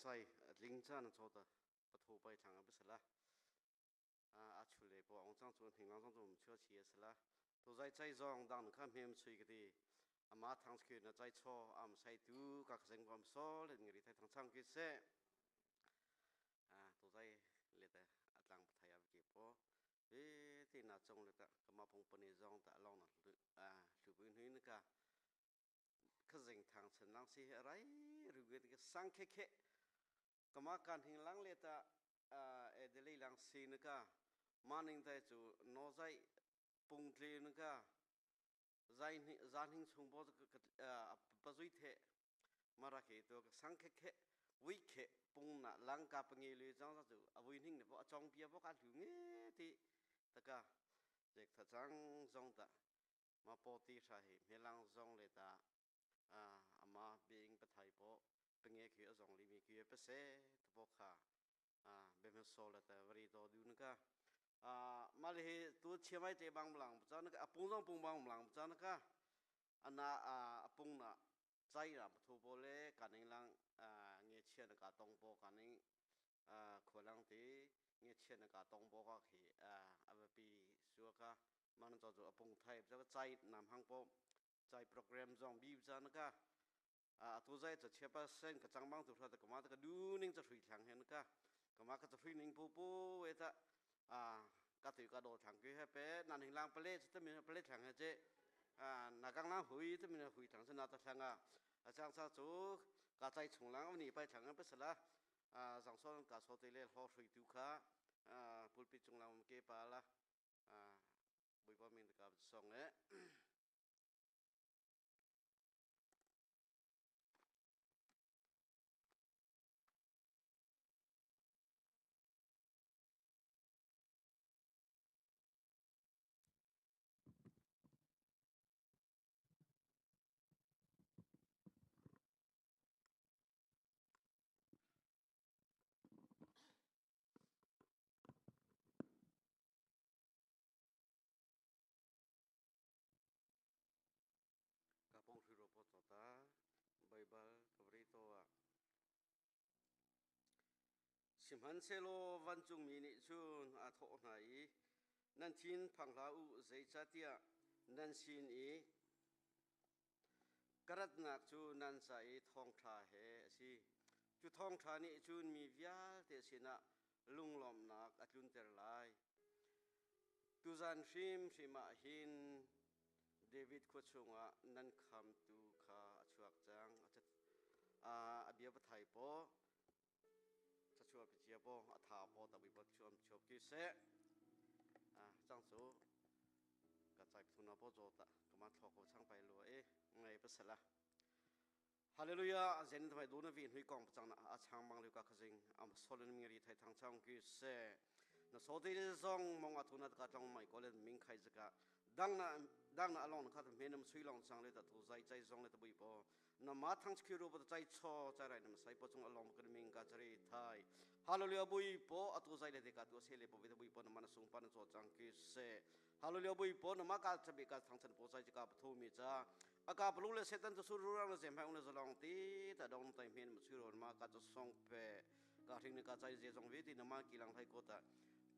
Chai ling cha na chota pathu pai thang a basala a chule po ong chang chu hing lang chang chu chua chi asala to zai chai zong dang kha mem chui ka ti ama thang khi na chai cho am sai tu ka khseng bam so le ngri thai thang chang ki se a to zai le ta atlang pathai a ki po e ti na chong le ta kama phong pani zong ta long na a hlu bu hnui na ka khazing thang chen lang si rai ru ge ke sang khe khe kama kan hing lang le ta e deli lang si na ka maning tai chu no zai pung tle na ka zai ni zan hing chung bo pa zui the mara ke to sang khe khe wi khe pung na lang ka pangi le chang chu avui hing ne bo achong pia bo ka hlu nge ti taka jek tha chang zong ta ma po ti tha hi melang zong le ta ama being pathai po penge khi azong li mi khi pa se to po kha be me so le ta vari to du na ka ma le hi tu chiamai te bang blang cha na ka apung zong pung bang blang cha na ka ana apung na chai ra thu po le kaning lang nge chia na ka tong po kaning khualang ti nge chia na ka tong po ka khi avapi suwa ka man cho chu apung thai cha chai nam hang po chai program zong bi cha na ka a tu zai cha chia pa sen ka chang bang tu tha ka ma ta ka du ning cha hrui thlang hen ka ka ma ka cha hrui ning pu pu we ta a ka tu ka do thang ki he pe nan hing lang pale cha mi pale thlang he che a na kang lang hui ta mi hui thang cha na ta thlang a a chang cha chu ka chai chung lang ni pai thlang pe sala a zang son ka so te le hlo hrui tu kha a pulpit chung lang ke pa la a buipa min ka song e Ka pong hri ro po ta Baibal ka vri to a Sihmanhsehlaw vancungmi nih cun a thawh hna i, Nan thin phang hlah u, zeicahtiah nan sin i ka ratnak cu nan ca i thawngṭha he a si. Cu thawngṭha nih cun mi vialte sinah lunglawmhnak a tlunter lai. Tuzan hrimhrim ah hin David khua chungah nan khamtu kha a chuak cang. A bia pathai paw, chachuah picia paw, a tha paw ta bui chuam chuap ki se. Cang cu ka chai phuna paw zo ta kama thlok ko chang pai lo e ngai pasala. Hallelujah zen thai du na vi hnui kong chang na a chang mang lu ka khazing am solin mi ri thai thang chang ki se na so te zong mong athuna ka tlong mai ko le ming khai zaka dang na dang na along kha me nam sui long chang le ta thu zai chai zong le ta bui po na ma thang khi ru po chai cho chai rai nam sai po chung along ka ming ka chari thai hallelujah bui po atu zai le de ka tu se le po vi bui po na man sung pan cho chang ki se hallelujah bui po na ma ka chabi ka thang chan po chai ka thu mi cha aka plu le setan chu sur rang le zem hai ung le zalong ti ta dong tai men ma chu ron ma ka chu song pe ka hring ne ka chai je jong vi ti na ma ki lang thai ko ta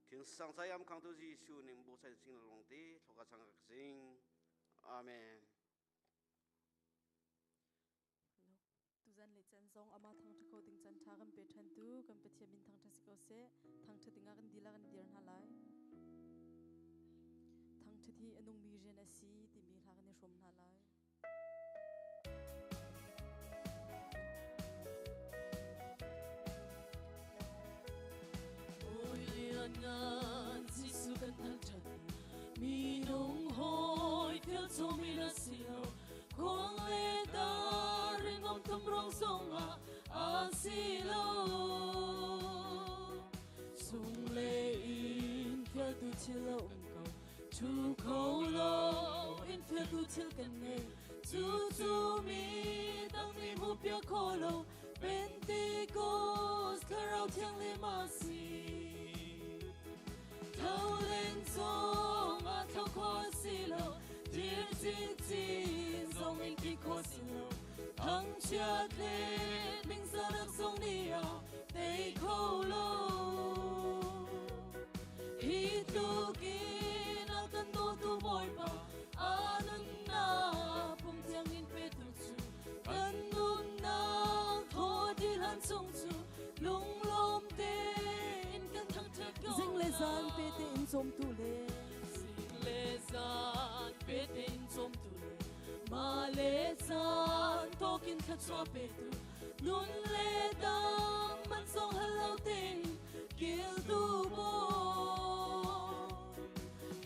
thin sang chai am khang tu ji shu ning bu sai sing long ti thoka chang ka sing amen. Tuzan le chan zong ama thang tha ko ding chan tha kan pe than tu kan Pathian min thang tha si ko se thang tha dinga kan dila kan dir hna lai thang tha thi anung mi rian a si timi hla kan i hrom hna lai. Oi lian ngan Jesu kan thangṭhat minung hawi thil chawmi na si lo khuang le dar ringom tum rong zongah a si lo sung le in fialtu thil a um ko thu kho lo in fialtu thil kan ngei cu cu mi dang nih hmu piak kho lo Pentecost Thlarau Thianghlim a si. Tho len zong a tho kho si lo, thir chinchin zong in ti kho si lo. Thangchiat le ningzahnak zong nih a tei kho lo. Hi tluk in a kan dawtu Bawipa a nunnak pum tiang in petu cu kan nunnak thaw dih hlan chung cu lunglawm tein kan thangṭhat ko Zing le zan pe tein cawmtu le Zing le zan pe tein cawmtu le mah le caan tawkin thluachuah petu nun le dam man zong hal lo tein kiltu bawi.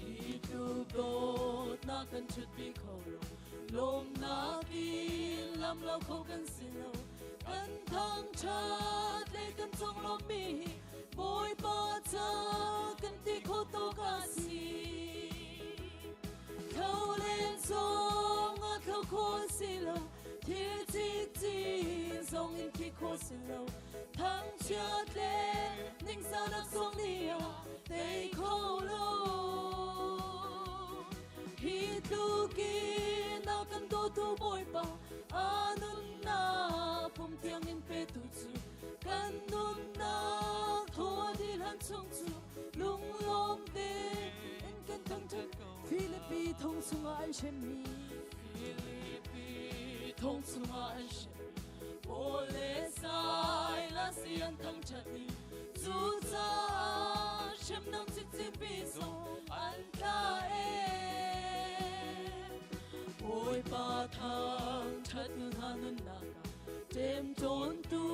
Hi tluk dawtnak kan ṭhutpi kho lo, lawmnak in lam lo kho kan si lo. Kan thangṭhat le kan conglawmhmi hi Bawipa ca kan ti kho tawk a si. Tho len zong a thlo kho si lo, thil cikcin zong in thi kho si lo. Thangchiat le ningzahnak zong nih a tei kho lo. Hi tluk in a kan dawtu Bawipa a nunnak pum tiang in petu cu kan nunnak thaw dih hlan chung cu lunglawm tein kan thangṭhat ko. Filipi thong chungah an hremmi Filipi thong chungah an hremmi Paul le Silas i an thangṭhat i cucaah hremnak cikcin zong an tla ee. Bawipa thangṭhat hna nunnak ah ṭemṭawntu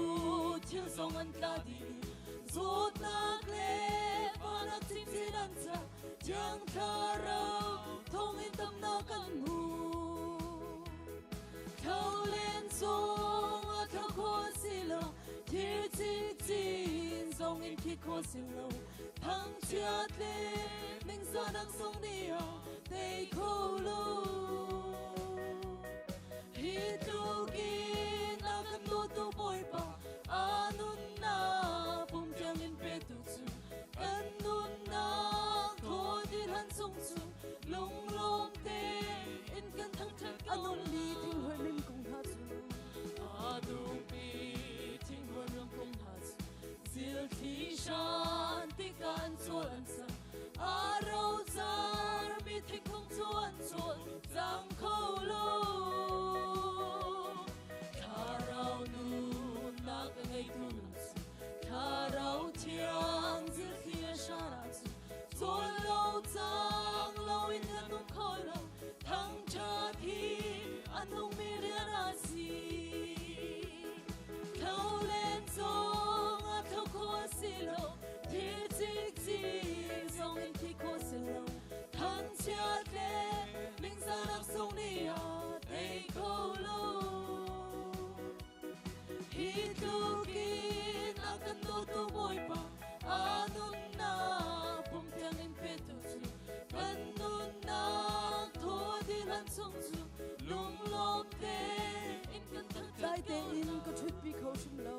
thil zong an tla dih i zawtnak le fahnak chinchin an cak. Thiang Thlarau thawngin damnak kan hmu. Tho len zong a tho kho si lo, thir cikcin zong in khi kho si lo. Thangchiat le ningzahnak zong nih a tei kho lo. Hi tluk in a kan dawtu Bawipa a nunnak pum tiang in petu cu kan nunnak thaw dih hlan chung cu lunglawm tein kan thangṭhat ko A nungmi thinghmui mim kung hna cu A nungmi thinghmui mim kung hna cu zilthli shan tikah an cawl an cang. A rocarmi thingkung cu an cawl cang kho lo. Thlarau nunnak a ngeitu hna cu Thlarau thiang zilthli a shan ahcun cawl lo cang loin kan um kho lo. Thangṭhat hi a nungmi rian a si. Thlo len zong a thlo kho a si lo, thil cikcin zong in thi kho si lo. Thangchiat le ningzahnak zong nih a tei kho lo. Hi tluk in a kan dawtu Bawipa a nunnak pum tiang in petu cu kan nunnak thaw dih hlan chung cu lunglawm tein kan thangṭhat Dai tein ka ṭhutpi kho hrim lo.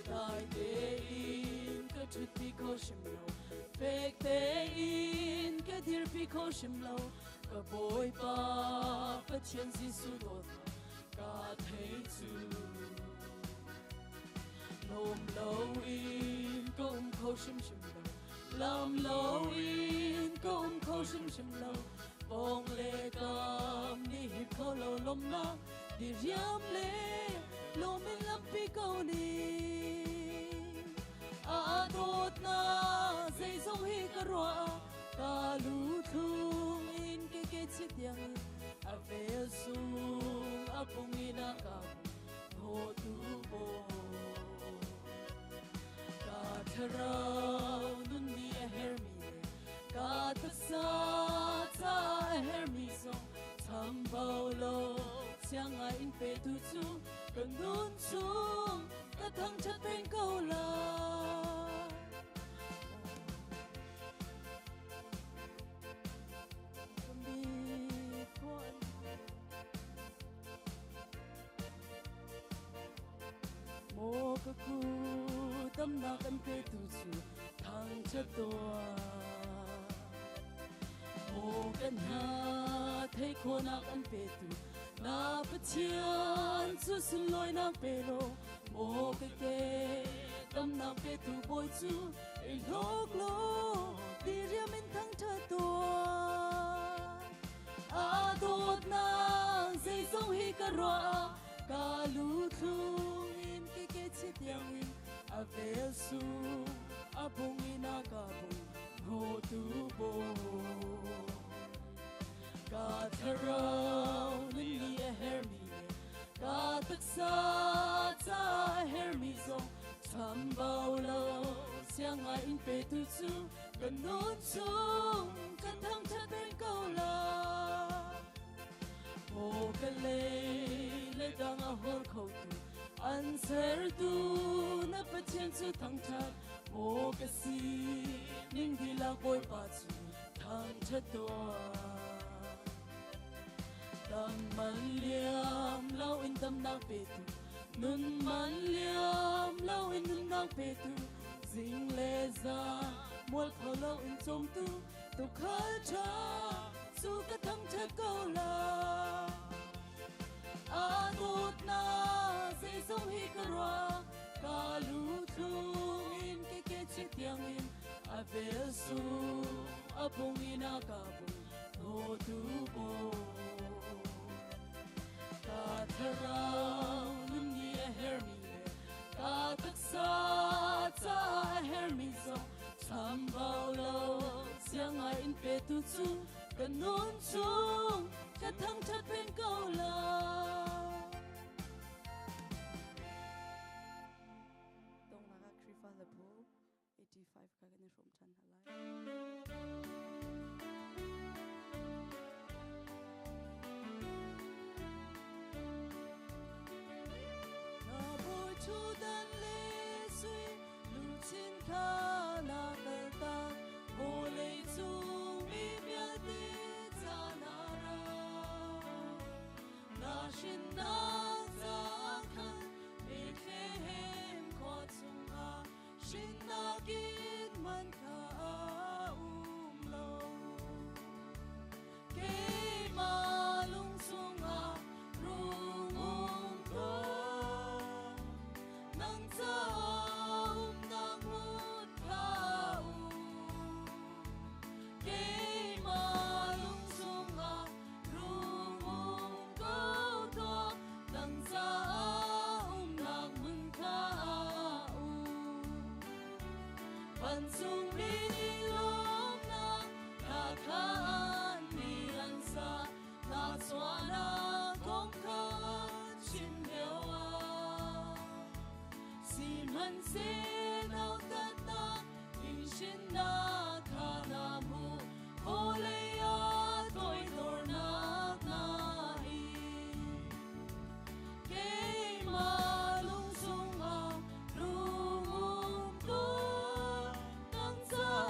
Dai tein ka ṭhutpi kho hrim lo. Fek tein ka dirpi kho hrim lo. Ka Bawipa Pathian Jesuh dawtnak ka thei cu. Lawm loin ka um kho hrimhrim lo. Lam loin ka um kho hrimhrim lo. Pawng le kam nih hip kho lo lawmnak diriam le lawm in lampi ko ning. A dawtnak zeizong hi ka ruah ka lu thlung in ke ke chi tiang in a vel sung a pung in a ka hnawhtu bawi. Ka thlarau nun nih a hermi le ka taksa ca a hermi zong chambau lo siang ngai in petu cu ka nun chung ka thangṭhat peng ko lai. Maw ka ku damnak an petu cu thangṭhat tuah. Maw kan hna theih khawhnak an petu Na Pathian cu sunlawinak pe law maw ka ke damnak petu Bawi cu ei hlawk law diriam in thangṭhat tuah. A dawtnak zeizong hi ka ruah ah ka lu thlung in ke ke chi tiangin a vel sung a bung in a ka bung hnawhtu Bawi. Ka thlarau nunni a hermi le ka taksa ca a hermi zong chambau lo siang ngai in petu cu ka nun chung ka thangṭhat peng ko lai. Maw ka lei le dang a hawl khotu an sertu na Pathian cu thangṭhat maw ka si ning dihlak Bawipa cu thangṭhat tuah. Dam man liam lo in damnak petu nun man liam lo in nunnak petu zing le zan mualpho lo in cawmtu tuukhal ṭha cu ka thangṭhat ko lai. A dawtnak zeizong hi ka ruah ka lu thlung in ke ke chi tiangin a vel sung a bung in a ka bung hnawhtu Bawi. Ka thlarau nunni a hermi le ka taksa ca a hermi zong chambau lo siang ngai in petu cu ka nun chung ka thangṭhat peng ko lai. Donghnak ah Khrihfa hlabu 85 kha kan i hrawm ṭhan hna lai. Na bawi ṭhutdan le sui luchin kha na kaltak vawlei cung mi vialte ca na ra. Na hrinnak caah khan Bethlehem khua chungah hrinnak in man kha a um lo. Keimah lung chungah rung um tuah, nang caah umnak hmun kha um. Keimah lung chungah rung um ko tuah, nang caah umnak hmun kha um. Vancung mi lawmnak hla kha an mi an sa, na chuahnak kong kha chim lio ah. Sihmanhseh nautatnak in hrinnak kha na hmuh, vawlei ah toidornak na in. Keimah lung chungah rung um tuah, nang caah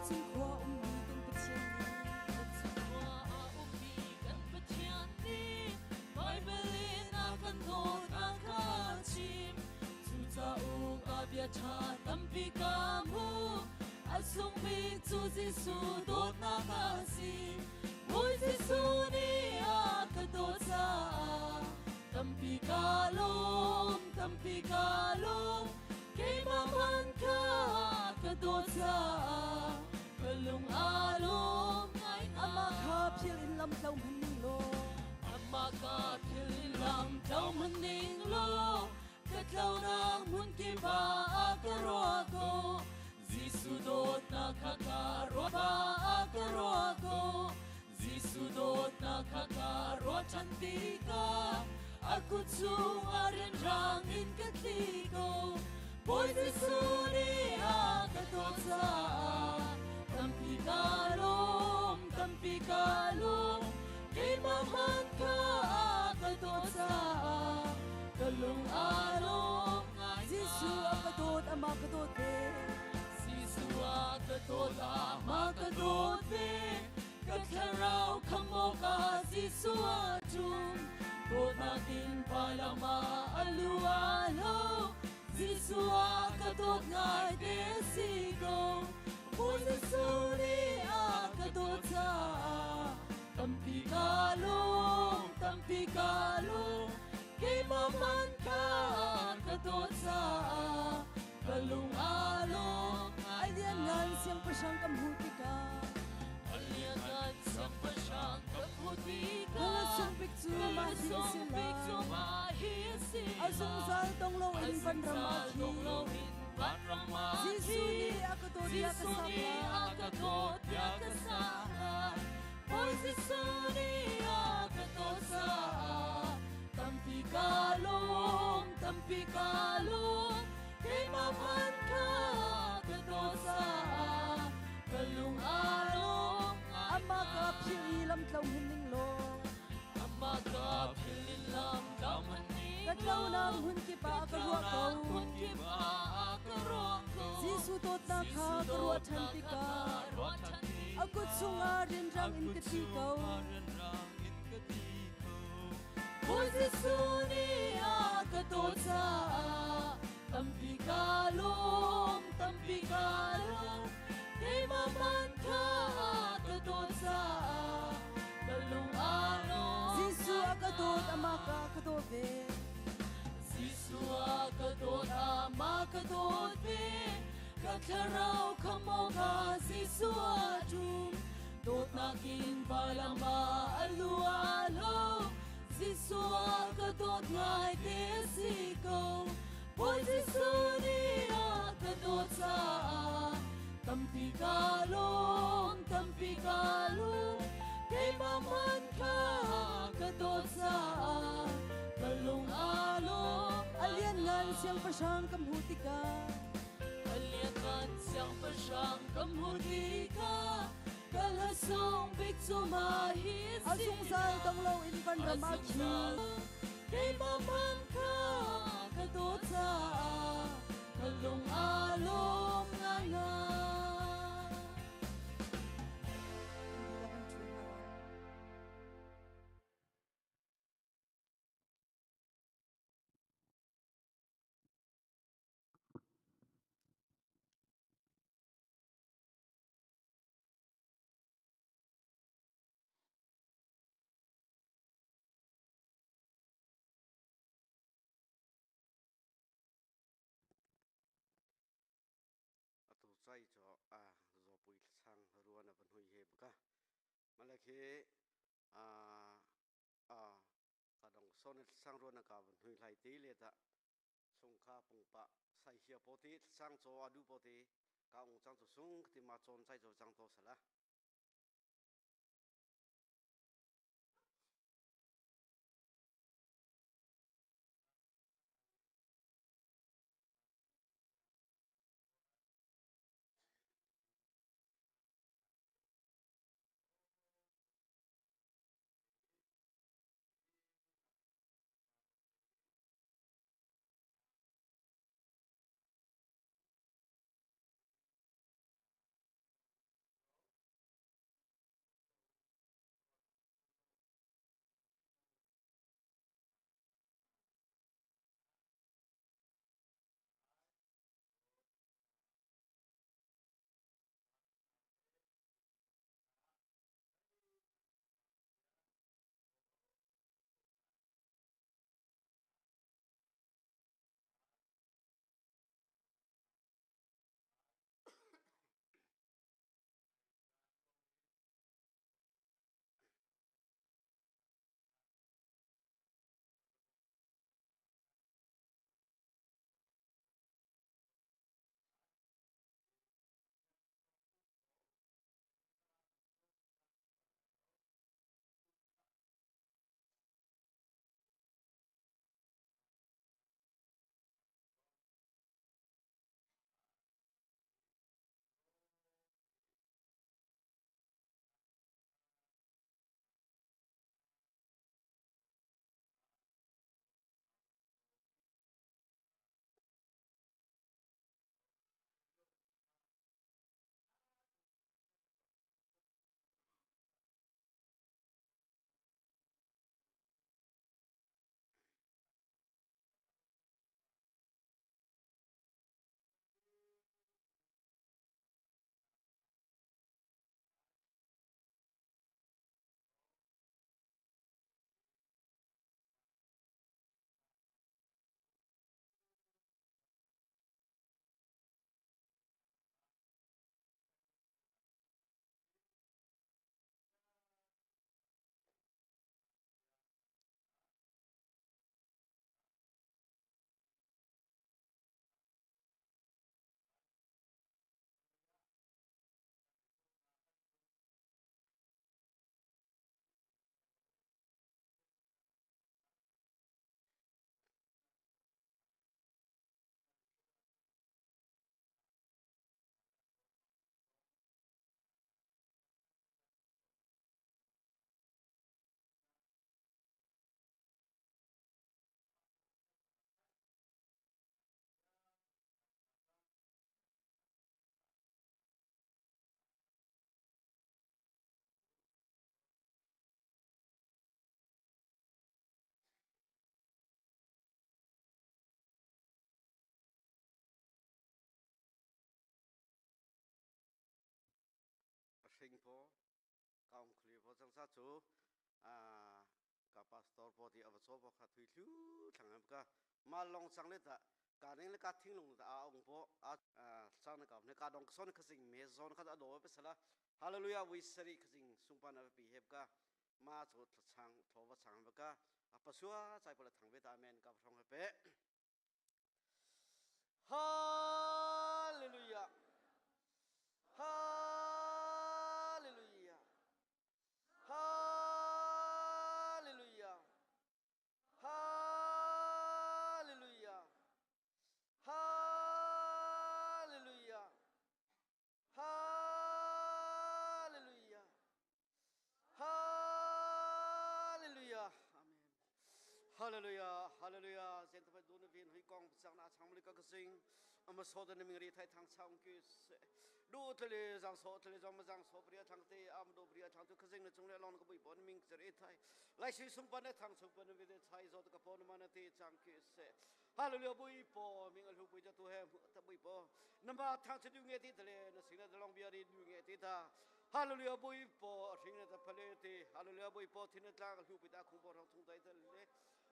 Vancung khua ummi kan Pathian nih. Vancung khua ah ummi kan Pathian nih Baibal in a kan dawt a kan chim. Cu cauk ah bia ṭha tampi ka hmu. A sung bik cu Jesuh dawtnak a si. Bawi Jesuh nih a ka dawt caah tampi ka lawm, tampi ka lawm. Keimah hmanh kha ka dawt caah ka lung aa lawm ngai. Amah kha phil in lam tlo hmanh ning law. Amah kha phil in lam tlo hmanh ning law. Ka tlonak hmun kip ah ka ruah ko. Jesuh dawtnak kha ka ruah ah ka ruah ko. Jesuh dawtnak kha ka ruah ṭhan tikah a kut chungah rianrang in ka tli ko. Bawi Jesuh nih a ka dawt caah tampi ka lawm, tampi ka lawm. Keimah hmanh kha a ka dawt caah ka lung aa lawm ngai. Jesuh a ka dawt, amah ka dawt ve. Jesuh a ka dawt, amah ka dawt ve. Ka thlarau kham awkah Jesuh a ṭum. Dawtnak in vailam ah a lu aa hlo. Jesuh a ka dawt ngai te si ko. Bawi Jesuh nih a ka dawt caah tampi ka lawm, tampi ka lawm. Keimah hmanh kha ka dawt caah ka lung aa lawm. A lianngan siangpahrang ka hmuh tikah. A lianngan siangpahrang ka hmuh tikah. Ka sung bik cu mah hi a si bik cu lai. Mah hi a si A zungzal dong loin A van ram ah zungzal dong khi. loin vanram ah Jesuh nih a ka dawt tiah ka Jesuh sak nih a lai. ka dawt tiah ka sak lai. Bawi Jesuh nih a ka dawt caah tampi ka lawm, tampi ka lawm. Keimah hmanh kha ka dawt caah ka lung aa lawm. Amah ka philh i lam tlo hin ning law. Amah ka philh in lam tlo hmanh ning Ka tlonak hmun kip ah ka ruah ko. Hmun kip ah ka ruah ko. Jesuh dawtnak kha ka ruah ṭhan tikah ruah ṭhan tikah a kut chungah rianrang in ka tli ko. Bawi Jesuh nih a ka dawt caah tampi ka lawm, tampi ka lawm. Keimah hmanh kha a ka dawt caah ka lung aa lawm. Jesuh a ka dawt, amah ka ka dawt ve. Jesuh a ka dawt, amah ka dawt ve. Ka thlarau kham awkah Jesuh a ṭum. Dawtnak in vailam ah a lu aa hlo. Jesuh a ka dawt ngai te a si ko. Bawi Jesuh nih a ka dawt caah tampi ka lawm, tampi ka lawm. Keimah hmanh kha a ka dawt caah ka lung aa lawm. A lianngan siangpahrang ka hmuh tikah A lianngan siangpahrang ka hmuh tikah ka hla sung bik cu mah hi a si. zungzal dong loin van ram ah khi. Keimah hmanh kha ka dawt caah ka lung aa lawm ngaingai. Kan dihlak kan ṭhu hna lai. Atu chai cho a zopui thlachang ruan a van hui he baka malakhi a a ka dong son thlachang ruan a ka van hui lai te le ta chungkha pungpa sai hia poti thlachang cho adu poti ka ung chang chu sung ti ma chon chai cho chang to sala. Chang sa chu ka pastor po ti ava cho po kha thui thlu thlang am ka ma long chang le ta ka ning le ka thing long ta a ong po a chang na ka ne ka dong son kha sing me zon kha do pe sala hallelujah we sari kha sing sungpan a pi heb ka ma chu chang tho va chang ba ka a pasua chai pala thang ve ta amen ka thong pe. Hallelujah, hallelujah, hallelujah, hallelujah, hallelujah, hallelujah, hallelujah. Amen. Hallelujah, hallelujah. Zen ta du na vin hui kong chang na chang mli ka sing ama so da ming ri thai thang chang ki se du tle jang so tle jang ma jang so priya thang te am do priya thang tu khazing na chung le long ka bui bon ming chari thai lai si sung pan thang chung pan vi de chai zo ka pon ma na te chang ki se. Hallelujah, bui po ming al hu bui ja tu he ta bui po namba thang chu du nge ti tle na sing na long bia ri du nge ti ta. Hallelujah, bui po ring na ta phale te. Hallelujah, bui po thin tlang hu bui ta khung po rong chung dai ta le.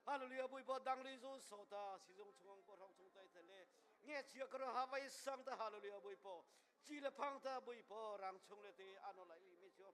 Hallelujah, bui po dang ri zo so ta si jong chung po rong chung dai ta le nge chia kro ha vai sang ta. Hallelujah, bui po chi le phang ta bui po rang chung le te ano lai mi chu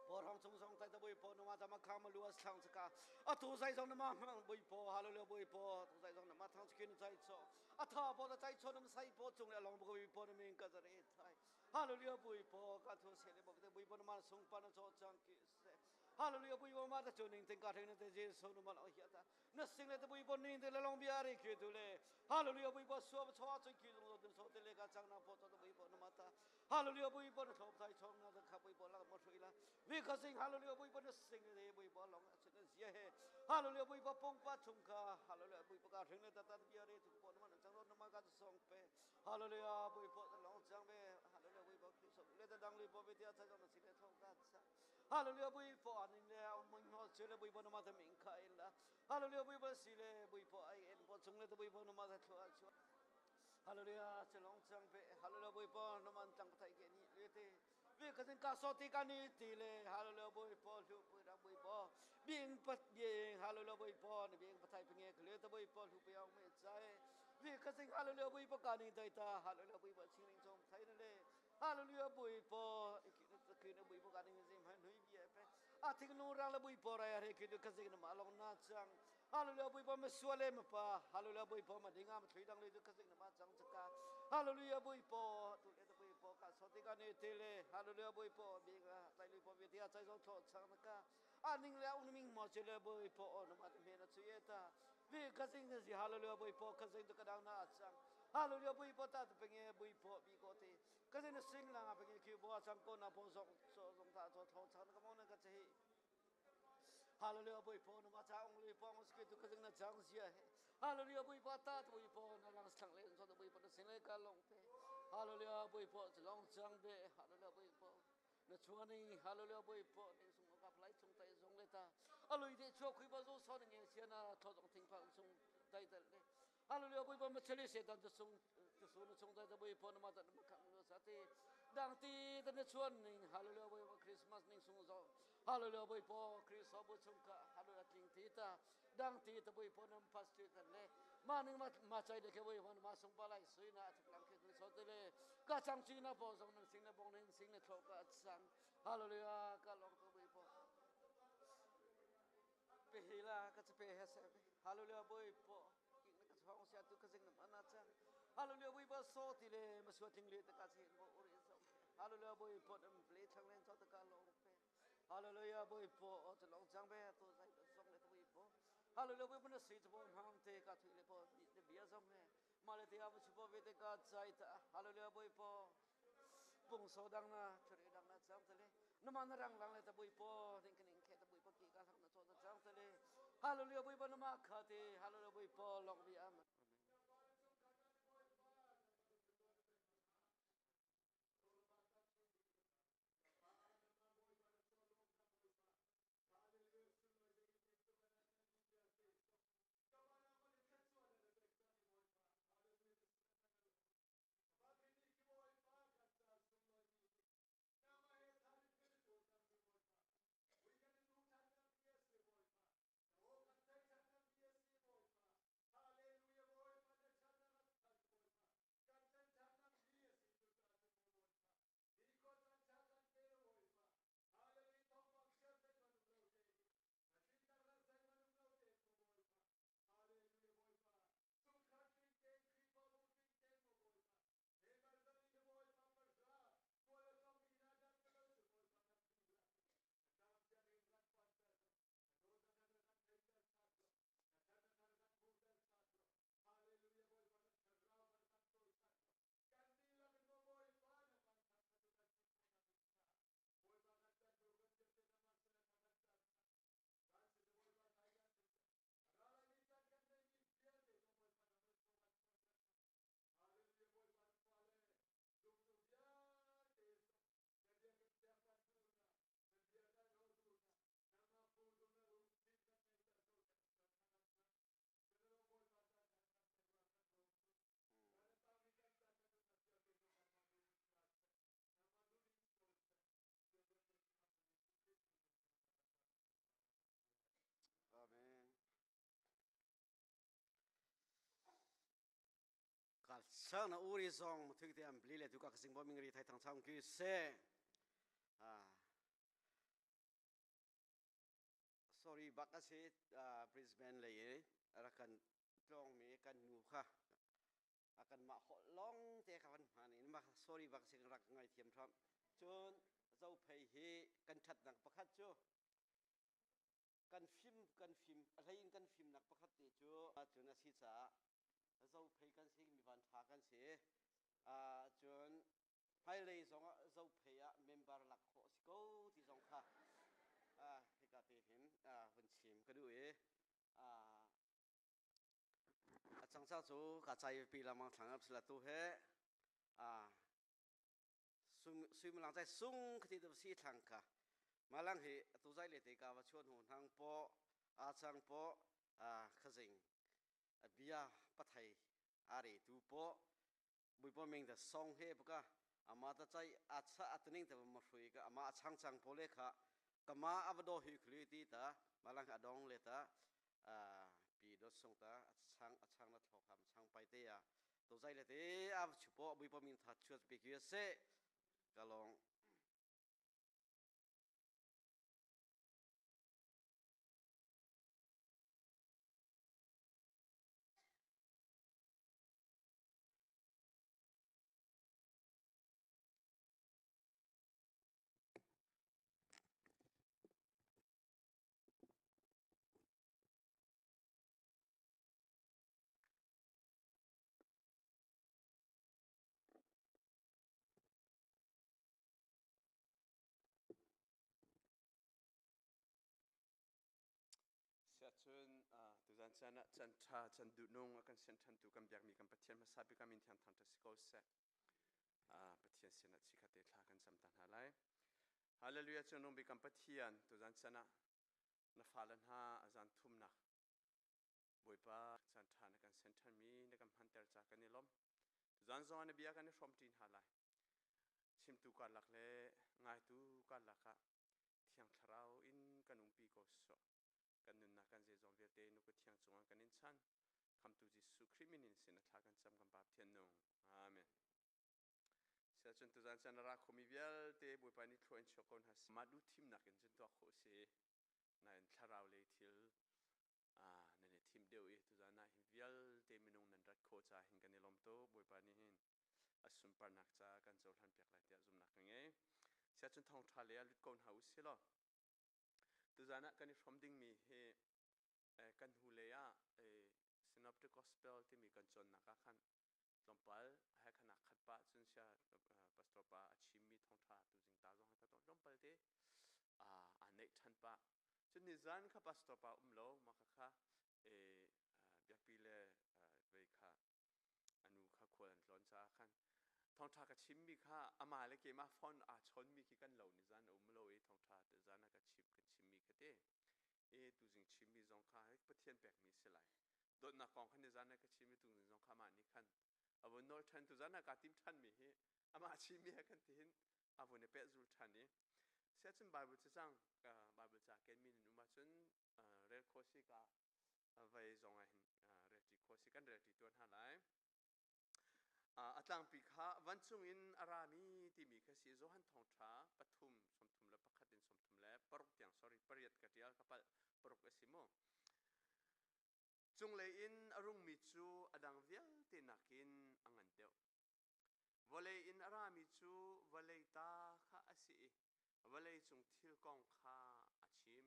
po rong chung song tai ta bui po no ma ta ma kham ma luas thang chaka a tu sai jong na ma mang bui po. Hallelujah, bui po tu sai jong na ma thang chikin chai cho a tha po ta chai cho nam sai po chung le long bui po na ming ka za re thai. Hallelujah, bui po ka thu se le bo te bui po na ma sung pa na cho chang ki se. Hallelujah, bui po ma ta chu ning ting ka theng na te Jesu no ma lo hia ta na sing le te bui po ning te le long bia ri ki tu le. Hallelujah, bui po su ba cho chu ki jong lo so te le ka chang na po to bui po na ma ta. Hallelujah, bui po na thop thai chong na kha bui po la mo thui la vi kha sing. Hallelujah, bui po na sing le bui po long chu na zia he. Hallelujah, bui po pong pa chung ka. Hallelujah, bui po ka theng le ta ta bia ri tu po na ma na chang ro na ma ka song pe. Hallelujah, bui po long chang be. Hallelujah, bui po Kristo le ta dang li po be tia cha jong na si le thong ka cha. Hallelujah, bui po anin le mong ho che le bui po na ma ta ming khai la. Hallelujah, bui po si le bui po ai en po chung le ta bui po na ma ta thua chu. Hallelujah, che long chang pe. Hallelujah, bui po na man chang thai ke ni le te vi ka sin ka so ti ka ni ti le. Hallelujah, bui po lu bui ra bui po bing pat bing. Hallelujah, bui po ni bing pathai pinge kle ta bui po lu pi ang me chai vi ka sin. Hallelujah, bui po ka ni dai ta. Hallelujah, bui po ching ling chong thai na le. Hallelujah, bui po ki na ki na bui po ka ni jim han hui bi pe a thing nu rang le bui po ra re ki ka sin ma long na chang. Hallelujah, bui po ma suale ma pa. Hallelujah, bui po ma dinga ma thui dang le ka sin ma chang chaka. Hallelujah, bui po tu le ta bui po ka so ti ka ni te le. Hallelujah, bui po bi ka tai lui po bi tia chai zo tho chang na ka a ning le un ming mo che le bui po no ma te me na chu ye ta vi ka sing si. Hallelujah, bui po ka sing ka dang na chang. Hallelujah, bui po ta te penge bui po bi ko te ka sing sing la nga penge ki bo chang ko na po zong so zong ta cho tho chang ka mo na ka che. Hallelujah, bui po no ma cha ong lui po ong ski tu ka sing na chang sia he. Hallelujah, bui po ta bui po na lang sang le so bui po na sing le ka long pe. Hallelujah, bui po long chang be. Hallelujah, bui po na chuani. Hallelujah, bui po ning sung ka plai chung tai zong le ta alui de chu khui ba zo so nge sia na tho jong thing phang chung tai ta le. Hallelujah, bui po ma chele se dan sung tu su na chung tai ta bui po na ma ta ma khang no sa te dang ti ta na chuan ning. Hallelujah, bui po Christmas ning sung zo. Hallelujah, bui po Christ bu chung ka. Hallelujah, ting ti ta dang ti ta bui po nam pas ti ta le ma ning ma ma chai de ke bui po ma sung pa lai sui na thak lang ke so te le ka chang chi na po zong nang sing na bong ning sing na tho ka chang. Hallelujah, ka long to bui po pe hila ka pe he se. Hallelujah, bui po ki na ka chong sia tu ka sing na mana chang. Hallelujah, bui po so ti le ma su ting le ta ka sin bo uri so. Hallelujah, bui po dam ple chang len cho ta ka long pe. Hallelujah, bui po o te long chang be tu sai ta song le ta bui po. Hallelujah, bui po na si po ham te ka thui le po ni bia song he ma le te a chu po ve te ka chai ta. Hallelujah, bui po pung so dang na thre dang na chang te le na ma na rang lang le ta bui po ding ning khe ta bui po ki ka thang na cho ta chang te le. Hallelujah, bui po na ma kha te. Hallelujah, bui po long bi am. Sang na uri zong thik te am bli le tu ka sing bo ming ri thai thang chang ki se. Ah. Sorry bak a si Brisbane lei i rakan tlawng mi kan nu kha a kan mah holh long te kha van hman in ma sorry bak si rak ngai thiam thram. Cun zophei hi kan ṭhatnak pakhat cu kan fim kan fim a hlei in kan fimnak pakhat te cu cun a si caah zophei kan si mi van ṭha kan si. Cun hmailei zongah zophei ah member lak khawh a si ko ti zong kha hika te hin vun chim ka duh i a changcha cu ka chai pi lamang thlang ap sila tu he suimilang chai sung khati tu si thlang ka malang hi tu zai le te ka va chuan hu nang po a chang po khazing bia pathai are tu po buipo ming da song he buka ama ta chai acha atning ta ma hrui ka ama achang chang pole kha kama avado hi khli ti ta malang adong le ta pi dot song ta achang achang na thok ham chang pai te ya to zai le te av chupo buipo ming tha chuat pe ki se kalong. Siahcun tuzan caan ah caan ṭha, caan duhnung a kan sian ṭhantu kan biakmi kan Pathian hmasa bik ah min thiang thangṭhat si ko seh. Pathian sinah chikkhat te thla kan cam ta hna lai. Hallelujah cungnung bik kan Pathian tuzan caan ah na fale hna a zan thumnak Bawipa caan ṭha na kan sen ṭhanmi na kan hmanter ca kan i lawm. Tuzan zong ah na bia kan i hrawm ṭi hna lai. Chimtu karlak le ngaitu karlak ah Thiang Thlarau in kan umpi ko sawh. Kan nunnak kan zeizong vialte nu ka thiang cungah kan in chan. Khamtu Jesuh Khrih min in sin a thla kan cam kan Pa Pathian nung. Amen. Siahcun tuzan caan a ra khomi vialte Bawipa nih thlua in chuak ko hna seh. Mah duh thimnak in cun tuah khawh si. Nain thlarau lei thil nan i thim deuh i tuzan ah hin vialte minung nan rat khawh caah hin kan i lawm tuk. Bawipa nih hin a sunparnak caah kan cohlan piak lai tiah zumhnak ka ngei. Siahcun thawngṭha lei ah lut ko hna u sih law tuzan ah kan i hrawm dingmi hi kan hnu lei ah Synoptic Gospel timi kan cawnnak ah khan tlawmpal he khan khat pah cun sia pastor pa a chimmi thawngṭha tuzing ta zong kha tlawmpal te aa neih ṭhan pah. Cun nizan kha pastor pa um lo mah kha biakpi le vei kha a nu kha khual an tlawn caah khan thawngṭha ka chimmi kha amah le keimah phone aa chawnmi khi kan lo ni zan a um lo i thawngṭha te zan ah ka chim kan chimmi kha te e tuzing chimmi zong kha Pathian pekmi si lai dawtnak kong khan ni zan ah ka chim i tuzing zong kha amah nih khan a vun nawl ṭhan tu zan ah kaa tim ṭhanmi hi amah chimmi he khan tihin a vun i pehzul ṭhan i siahcun Bible cacang Bible ca kenmi nan um ahcun rel khawh si ka vei zong ah hin relṭi khawh si kan relṭi tuan hna lai. A tlangpi kha vancung in a rami timi kha si Johan thawngṭha pathum 31 in 36 tiang sorry pariat ka ṭial ka palh paruk a si mu. Cunglei in a rungmi cu a dang vialte nakin a ngan deuh. Vawlei in a rami cu vawlei ta kha a si i vawlei cung thil kong kha a chim.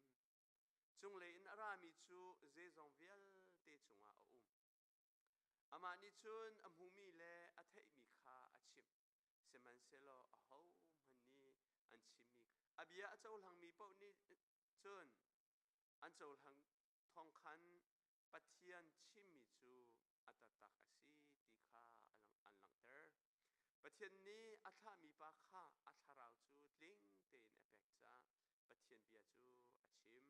Cunglei in a rami cu zeizong vialte cungah a um. Amah nih cun a hmumi le a theihmi kha a chimh. Sihmanhsehlaw ahohmanh nih an chimmi a bia a cohlangmi paoh nih cun an cohlang thawng khan Pathian chimmi cu a taktak a si ti kha an langhter. Pathian nih a thlahmi pa kha a thlarau cu tling tein a pek caah Pathian bia cu a chim.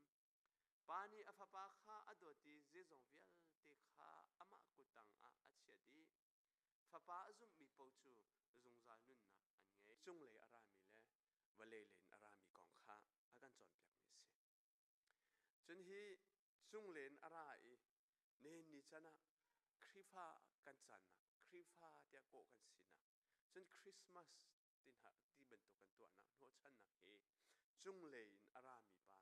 Pa nih a fapa kha a dawt i zeizong vialte kha amah kuttang ah a chiah dih. Fapa a zumhmi paoh cu zungzal nunnak an ngei. Cunglei a rami le vawlei lei in a rami kong kha a kan cawnpiakmi a si. Cun hi cunglei in a ra i nihin ni chan ah Khrihfa kan cannak, Khrihfa tiah kawh kan sinak, cun Christmas ti hna ti bantuk kan tuahnak hnawhchannak hi cunglei in a rami pa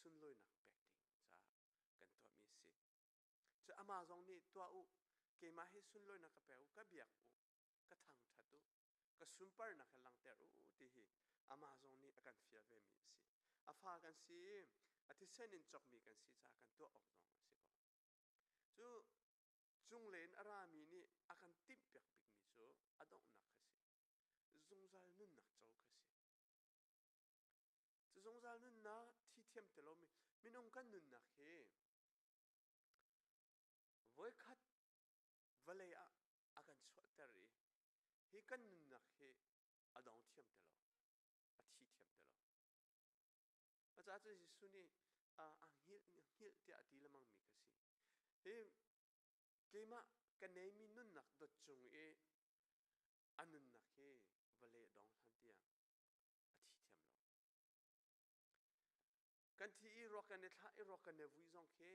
sunlawinak pek ding caah kan tuahmi a si. Cu amah zong nih tuah u, keimah hi sunlawinak ka pek u, ka biak u, ka thangṭhat u, ka sunparnak hi langhter u ti hi amah zong nih a kan fial vemi a si. A fa kan si i a thisen in cawkmi kan si caah kan tuah awk zong a si ko. Cu cunglei in a rami nih a kan timhpiak bikmi cu a donghnak kha si. Zungzal nunnak co kha si. Cu zungzal nunnak thi thiam ti lomi minung kan nunnak hi voikhat vawlei ah a kan chuahter i hi kan nunnak hi a dong thiam ti lo, a thi thiam ti lo. A caah cun Jesuh nih a hngilh hngilh tiah a ti lengmang mi kha si. Hi keimah ka neimi nunnak dot cung i a nunnak hi vawlei a dong hlan tiang a thi thiam lo. Kan thi i ruak kan i thlah i ruak kan i vui zong khi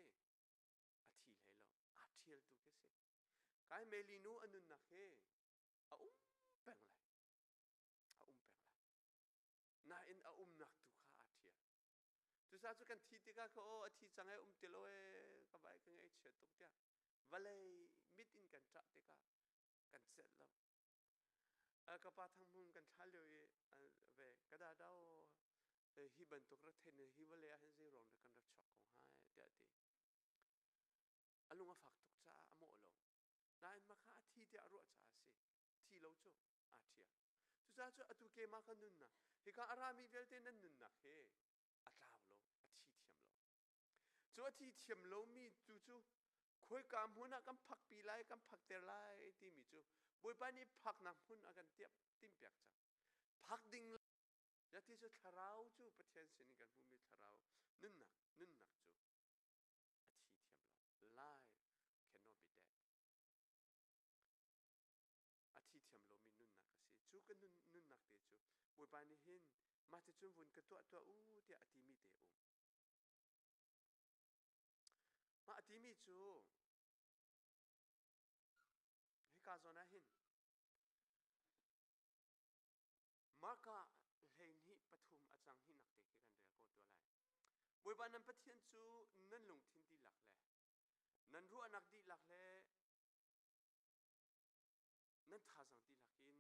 a thi hlei lo, aa ṭhial tu khi si. Kai Meli nu a nunnak hi a um peng lai. A um peng lai. Nain a umnak tu kha aa ṭhial. Cucaah cu kan thi tikah kha aw a thi cang e um ti lo e ka vai ka ngaihchia tuk tiah vawlei mit in kan ṭah tikah kan celh lo. Ka pa Thang Hmun kan thlah lio i ve ka da dau hi bantuk rak thein hi vawlei ah hin zei ruang dah kan rak chuak ko hnga tiah a ti. A lung a fak tuk caah a mawh lo. Nain mah kha a thi tiah a ruah caah a si. Thi lo cu aa ṭhial. Cucaah cu atu keimah ka nunnak, hika a rami vialte nan nunnak hi a tlau lo, a thi thiam lo. Cu a thi thiam lomi tu cu khoika hmun ah kan phakpi lai, kan phakter lai timi cu Bawipa nih phaknak hmun a kan tiap timpiak cang. Phak ding Yati cu thlarau cu Pathian sinin kan hmuhmi thlarau nunnak nunnak cu a thi thiam lo. Life cannot be dead. A thi thiam lomi nunnak a si. Cu ka nun, nunnak te cu Bawipa nih hin mah ti cun vun ka tuah tuah u tiah a timi te um. Mah a timi cu hika zawn ah hin Marka 12:3 a cang hi nak te khi kan rel ko tuah lai. Bawipa nan Pathian cu nan lungthin dihlak le nan ruahnak dihlak le nan thazaang dihlak in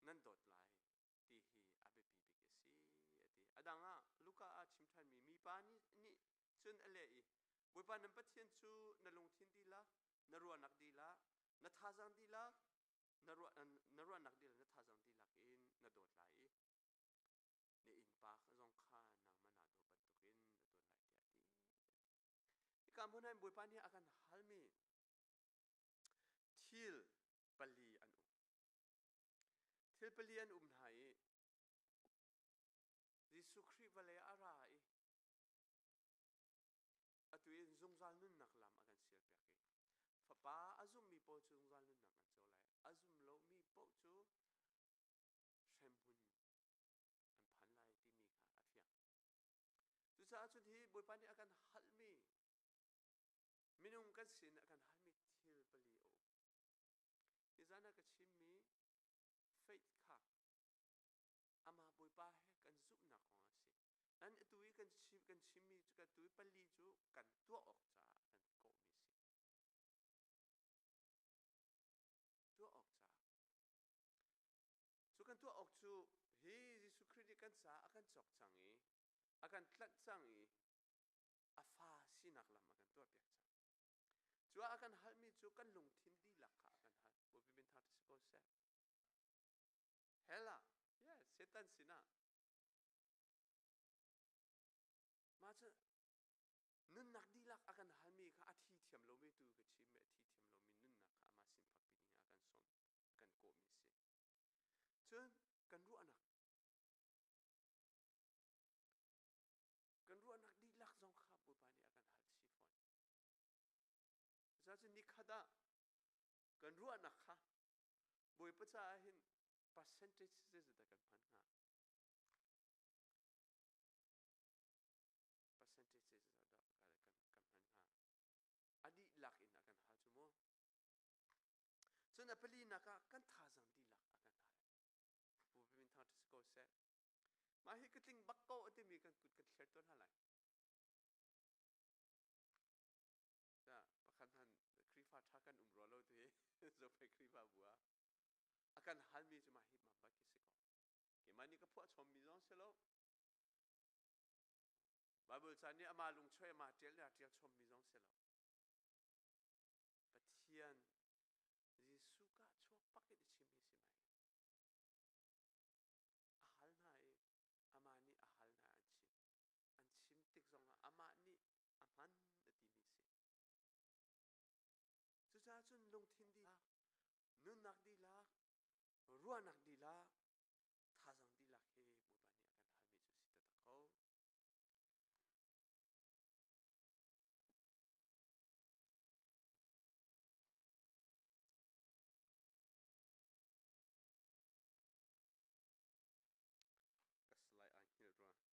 nan dawt lai ti hi a biapi bik a si a ti. A dang ah Luka ah chim ṭhanmi mipa nih, nih cun a leh i Bawipa nan Pathian cu na lungthin dihlak, na ruahnak dihlak, na thazaang dihlak, na ruah na ruahnak dihlak, na thazaang dihlak in na dawt lai i na innpa zong kha nangmah naa dawt bantukin na dawt lai tiah a ti. Hika hmun ah Bawipa nih a kan halmi thil pali an um. Thil pali an um hna i Jesuh Khrih vawlei a ra i atu in zungzal nunnak lam a kan sialpiak i Fapa a zummi paoh cu zungzal nunnak an co lai. A zum lomi paoh cu hremhmun an phan lai timi kha a fiang. Cucaah cun hi Bawipa nih a kan halmi minung kan sin a kan halmi thil pali a um. Nizan ah ka chimmi faith kha amah Bawipa he kan zumhnak kong a si. Nan atu i kan chim kan chimmi cu kan tu i pali cu kan tuah awk caah kan kawhmi si. Tuah awk caah. Cu kan tuah awk cu hi Jesuh Khrih nih kan caah a kan cawk cang i a kan tlanh cang i a fa sinak lam a kan tuahpiak cang. Cu ah a kan halmi cu kan lungthin dihlak kha a kan hal. Bawipa min thar si ko seh. Hell ah, yes, Satan sinah. Mah cu nunnak dihlak a kan halmi kha a thi thiam lomi tu ka chim i a thi thiam lomi nunnak kha amah sin phakpi ding ah a kan sawm, a kan kawhmi si. Cun kan ruahnak kan ruahnak dihlak zong kha Bawipa nih a kan hal chih fawn. Cucaah cun nikhat ah kan ruahnak kha Bawipa caah hin percentage zeizat dah kan hman hnga? Percentage zeizat dah kan, kan hman hnga? A dihlak in a kan hal cu mu. Cun a palinak ah kan thazaang dihlak a kan hal. Pu min thang si ko seh. Mah hi ka tling bak ko a timi kan kut kan thler tawn hna lai. Ta pakhat han Khrihfa tha kan um rua lo tu hi zophei Khrihfa bu ah a kan halmi cu mah hi mah bak hi si ko. Keimah nih ka phuah chommi zong si lo. Bible ca nih amah lungchoi amah ṭial le a ṭial chommi zong si lo. Pathian Jesuh ka chuak pak in a chimmi si mai. A hal hna i amah nih a hal hna an chim. An chim tik zongah amah nih a hman a timi si. Cucaah cun lungthin dihlak, nunnak dihlak, ruahnak dihlak, thazaang dihlak hi Bawipa nih a kan halmi cu si taktak ko. Ka salai ai hngilh rua. Te. Ka ṭhan ta ko lai mu.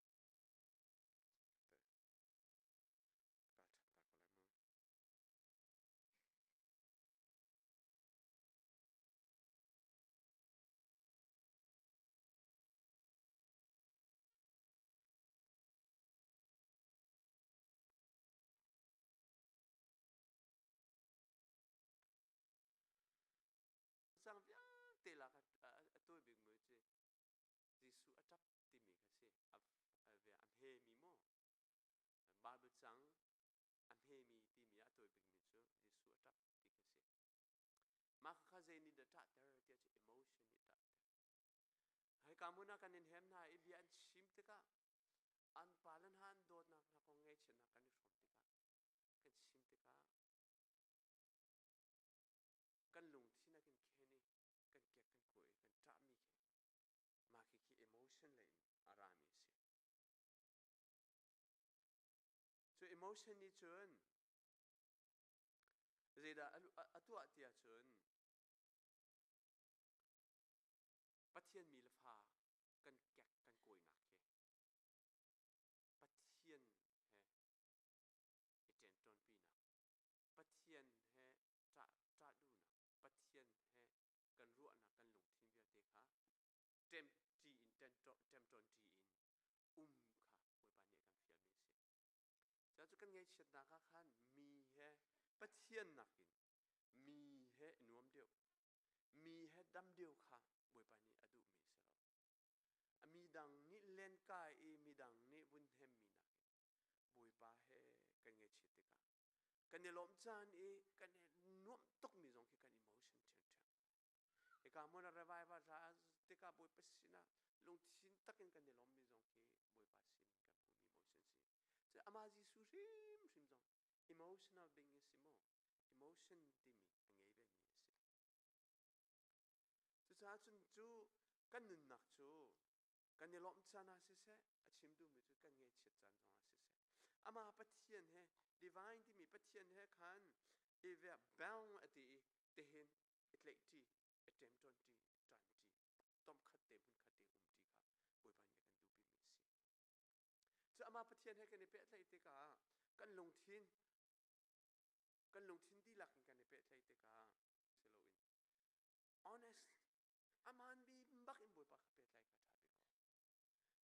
Cang vialte lak a tawi bikmi cu Jesuh a ṭap timi kha si. A hmemi maw? Bible cang a hmemi timi ah a tawi bikmi cu Jesuh a ṭap ti kha si. Mah kha zei nih dah ṭahter tiah cu emotion nih ṭahter. Hika hmun ah kan in hem hna i bia an chim tikah an pa le hna an dawtnak hna kong ngaihchiatnak kan i hrawm tikah kan chim tikah kan lungthin a kan khen i kan kek kan kuai i kan ṭahmi khi mah khi khi emotion lei in a rami a si. Cu emotion nih cun zeidah a tuah tiah cun Pathian mi le fa kan kek kan kawinak khi Pathian he i ṭenṭawnpinak, Pathian he ṭah ṭah duhnak, Pathian he kan ruahnak kan lungthin vialte kha ṭemṭi in ṭemṭawnṭi in um kha Bawipa nih a kan fialmi a si. Cucu kan ngaihchiatnak ah khan mi he Pathian nakin mi he i nuam deuh, mi he dam deuh kha Bawipa nih a duhmi a si lo. Midang nih lenkai i midang nih vun hnemmi nakin Bawipa he kan ngaihchiat tikah kan i lawmh caan i kan i nuamh tukmi zong khi kan emotion ṭhiamṭhiam. Hika hmun a revival hla tikah Bawipa sinah lungthin takin kan i lawmmi zong khi Bawipa sin kan hmuhmi emotion si. Cu amah Jesuh hrimhrim zong emotional being a si maw? Emotion timi a ngei vemi a si. Cucaah cun cu kan nunnak cu kan i lawmh caan ah siseh, a chim duhmi cu kan ngaihchiat caan zongah siseh, amah Pathian he divine timi Pathian he khan i bound a ti i tihin i tlaihṭi, i ṭemṭawnṭi, i ṭanṭi, tom khat te hmun khat te umṭi kha Bawipa nih a kan duhpimi a si. Cu amah Pathian he kan i pehtlaih tikah kan lungthin kan lungthin dihlak in kan i pehtlaih tikah si loin honest aman bi bak in Bawipa kha pehtlaih kha ṭha bik ko.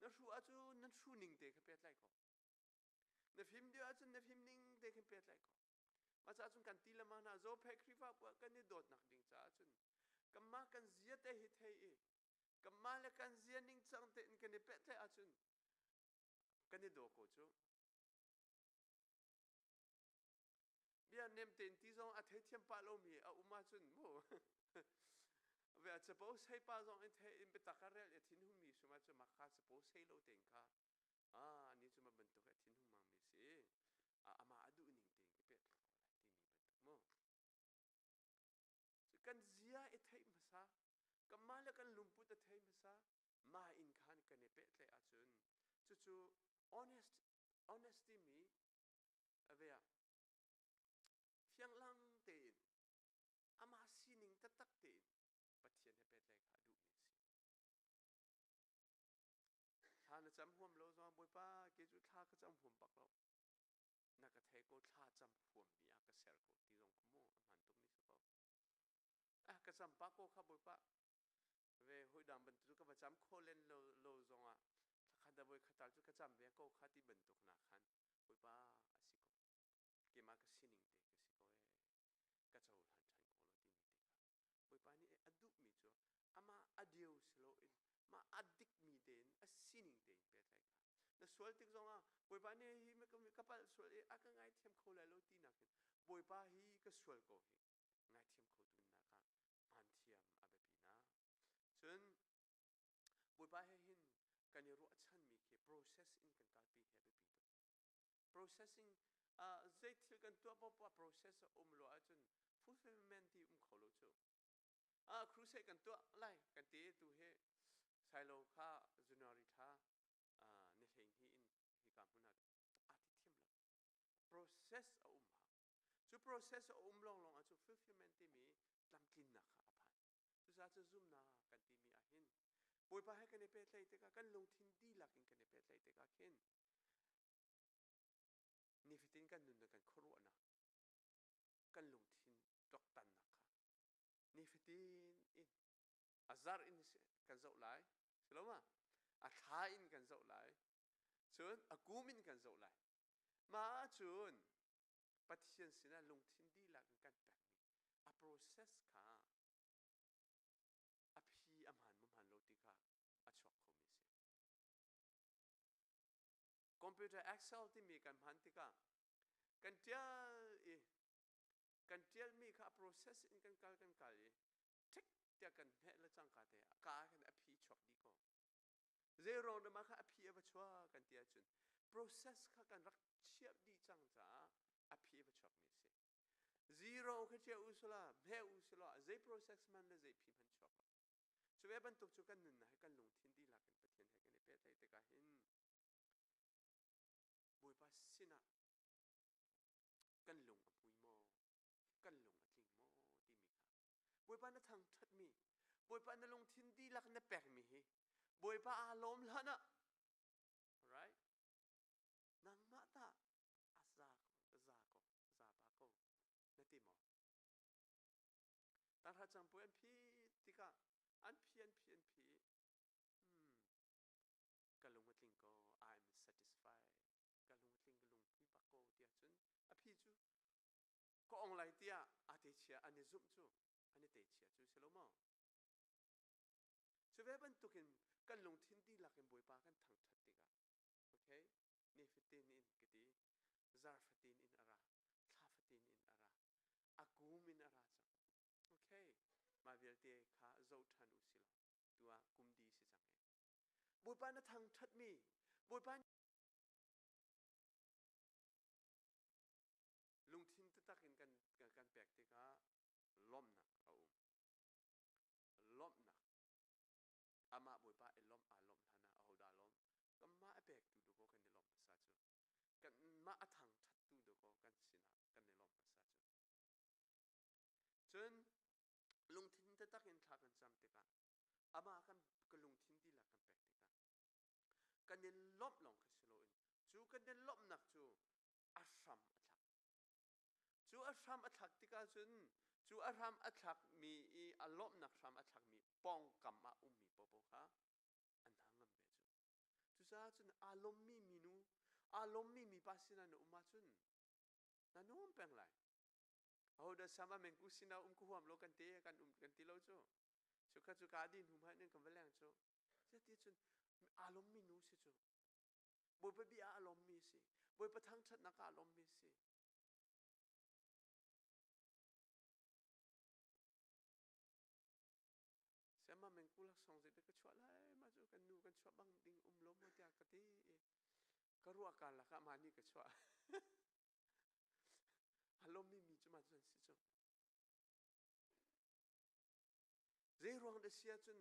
Na hru ahcun nan hru ning te kha pehtlaih ko. Na fim deuh ahcun na fim ning te khin pehtlaih ko. Mah caah cun kan ti le mah hna Zophei Khrihfa kan i dawtnak ding caah cun kanmah kan zia te hi thei i kanmah le kan zia ning cang tein kan i pehtlaih ahcun kan i daw ko cu. Bia nem tein ti zong a theithiam pah lomi a um ahcun mu ve capo sei pa zong in the in biatak a rel i thin hungmi sum ahcun mah kha capo sei lo tein kha ah ni cu ma bantuk a thin hung mangmi si amah a duh ning tein ka pek ko lai timi bantuk mu kan zia i theih hmasa kanmah le kan lungput a thei hmasa mah in khan kan i pehtlaih ahcun cucu honest honesty mi ave ah fianglang tein amah sining taktak tein Pathian he pehtlaih kha a duhmi a si. Thla na cam huam lo zong Bawipa ke cu thla ka cam huam bak lo. Na ka thei ko thla cam huam mi ah ka ser ko ti zong khu mu a hman tukmi si ko. Ah ka cam pa ko kha Bawipa ve hoi dang bantuk ka va cam kho len lo lo zongah thlakhat da voi khatal cu ka cam ve ko kha ti bantuk na khan Bawipa a si ko, keimah ka sining te ka si ko e, ka cohlan ṭhan ko lo timi te kha Bawipa nih a duhmi cu amah a deu si loin mah a dikmi tein a sining tein pehtlaih kha. Na sual tik zongah Bawipa nih hi ka palh sual i a ka ngaithiam kho lai lo ti nakin Bawipa hi ka sual ko hi ngaithiam kho tu nak ah hman thiam a biapi na. Cun Bawipa he hin kan i ruahchanmi khi process in kan kalpi hi a biapi tuk. Processing zei thil kan tuah paohpaoh process a um lo ahcun fulfillment ti um kho lo cu. Crusade kan tuah lai kan ti tu hi Silo kha January thla ni 12 in hika hmun ah aa ti thiam lo. Process a um hau. Cu process a um lawnglawng ah cu fulfillment timi tlamtlinnak kha a phan. Cucaah cu zumnak kan timi ah hin Bawipa he kan i pehtlaih tikah, kan lungthin dihlak in kan i pehtlaih tikah khin nifatin kan nunnak, kan khuaruahnak, kan lungthin tuaktannak kha nifatin in a zarh in kan zoh lai si lo ma, a thla in kan zoh lai, cun a kum in kan zoh lai. Mah ahcun Pathian sinah lungthin dihlak in kan pekmi a process kha a phi a hmaan maw hmaan lo ti kha a chuak khomi a si. Computer Excel timi kan hman tikah kan ṭial i kan ṭialmi kha a process in kan kal kan kal i ṭhik tiah kan hmeh le cangka te a ka ah khan a phi chuak dih ko. Zei ruang dah mah kha a phi a va chuak kan ti ahcun process kha kan rak chiah dih cang caah a phi a va chuakmi a si. Zero kha chia u sila, hme u sila, zei process man le zei phi hman chuak lo. Cu ve bantuk cu kan nunnak he, kan lungthin dihlak in Pathian he kan i pehtlaih tikah hin Bawipa sinah kan lung a hmui maw, kan lung a tling maw timi kha. Bawipa na thangṭhatmi, Bawipa na lungthin dihlak na pekmi hi Bawipa aa lawm hlan ah, right? Nangmah tah a za ko, za ko, za pa ko na ti maw? Tanghra cangpui an phi tikah an phi, an phi, an phi, ka lung a tling ko, I'm satisfied, ka lung a tling, ka lung hmui bak ko tiah cun a phi cu ka ong lai tiah aa te chia, an i zumh cu, an i te chia cu si lo maw? Cu ve bantukin kan lungthin dihlak in Bawipa kan thangṭhat tikah, okay, nifatin in ka ti, zar fatin in a ra, thla fatin in a ra, a kum in a ra cang. Okay, mah vialte kha zoh ṭhan u si law tu ah kum di si cang e. Bawipa na thangṭhatmi, Bawipa lungthin taktak in kan kan pek tikah lawmhnak a um. Lawmhnak. Amah Bawipa i lawmh aa lawmh hlan ah ahodah lawm? Kanmah a pektu dawkaw kan i lawmh hmasa cu. Kanmah a thangṭhattu dawkaw kan sinah kan i lawmh hmasa cu. Cun lungthin taktak in thla kan cam tikah, amah kan ka lungthin dihlak kan pek tikah kan i lawmh lawng kha si loin cu kan i lawmhnak cu a hram a thlak. Cu a hram a thlak tikah cun cu a hram a thlakmi i a lawmhnak hram a thlakmi pawngkam ah ummi paohpaoh kha an hna ngam ve cu. Cucaah cun aa lawmmi minu, aa lawmmi mipa sinah na um ahcun na nuam peng lai. Ahodah sam a mengku sinah um ka huam lo kan ti, kan um kan ti lo cu. Cu kha cu ka din hnu hmanh in kan va leng cu. Cuti cun aa lawmmi nu si cu. Bawipa bia ah a lawmmi si. Bawipa thangṭhatnak ah a lawmmi si. Siama mengku laksawng zeidah ka chuah lai, mah cu kan nu kan chuah bang ding um lo maw tiah ka ti i ka ruah kaan lakah mah nih ka chuah. A lawmmi mi cu mah cu an si cu. Zei ruang dah si ahcun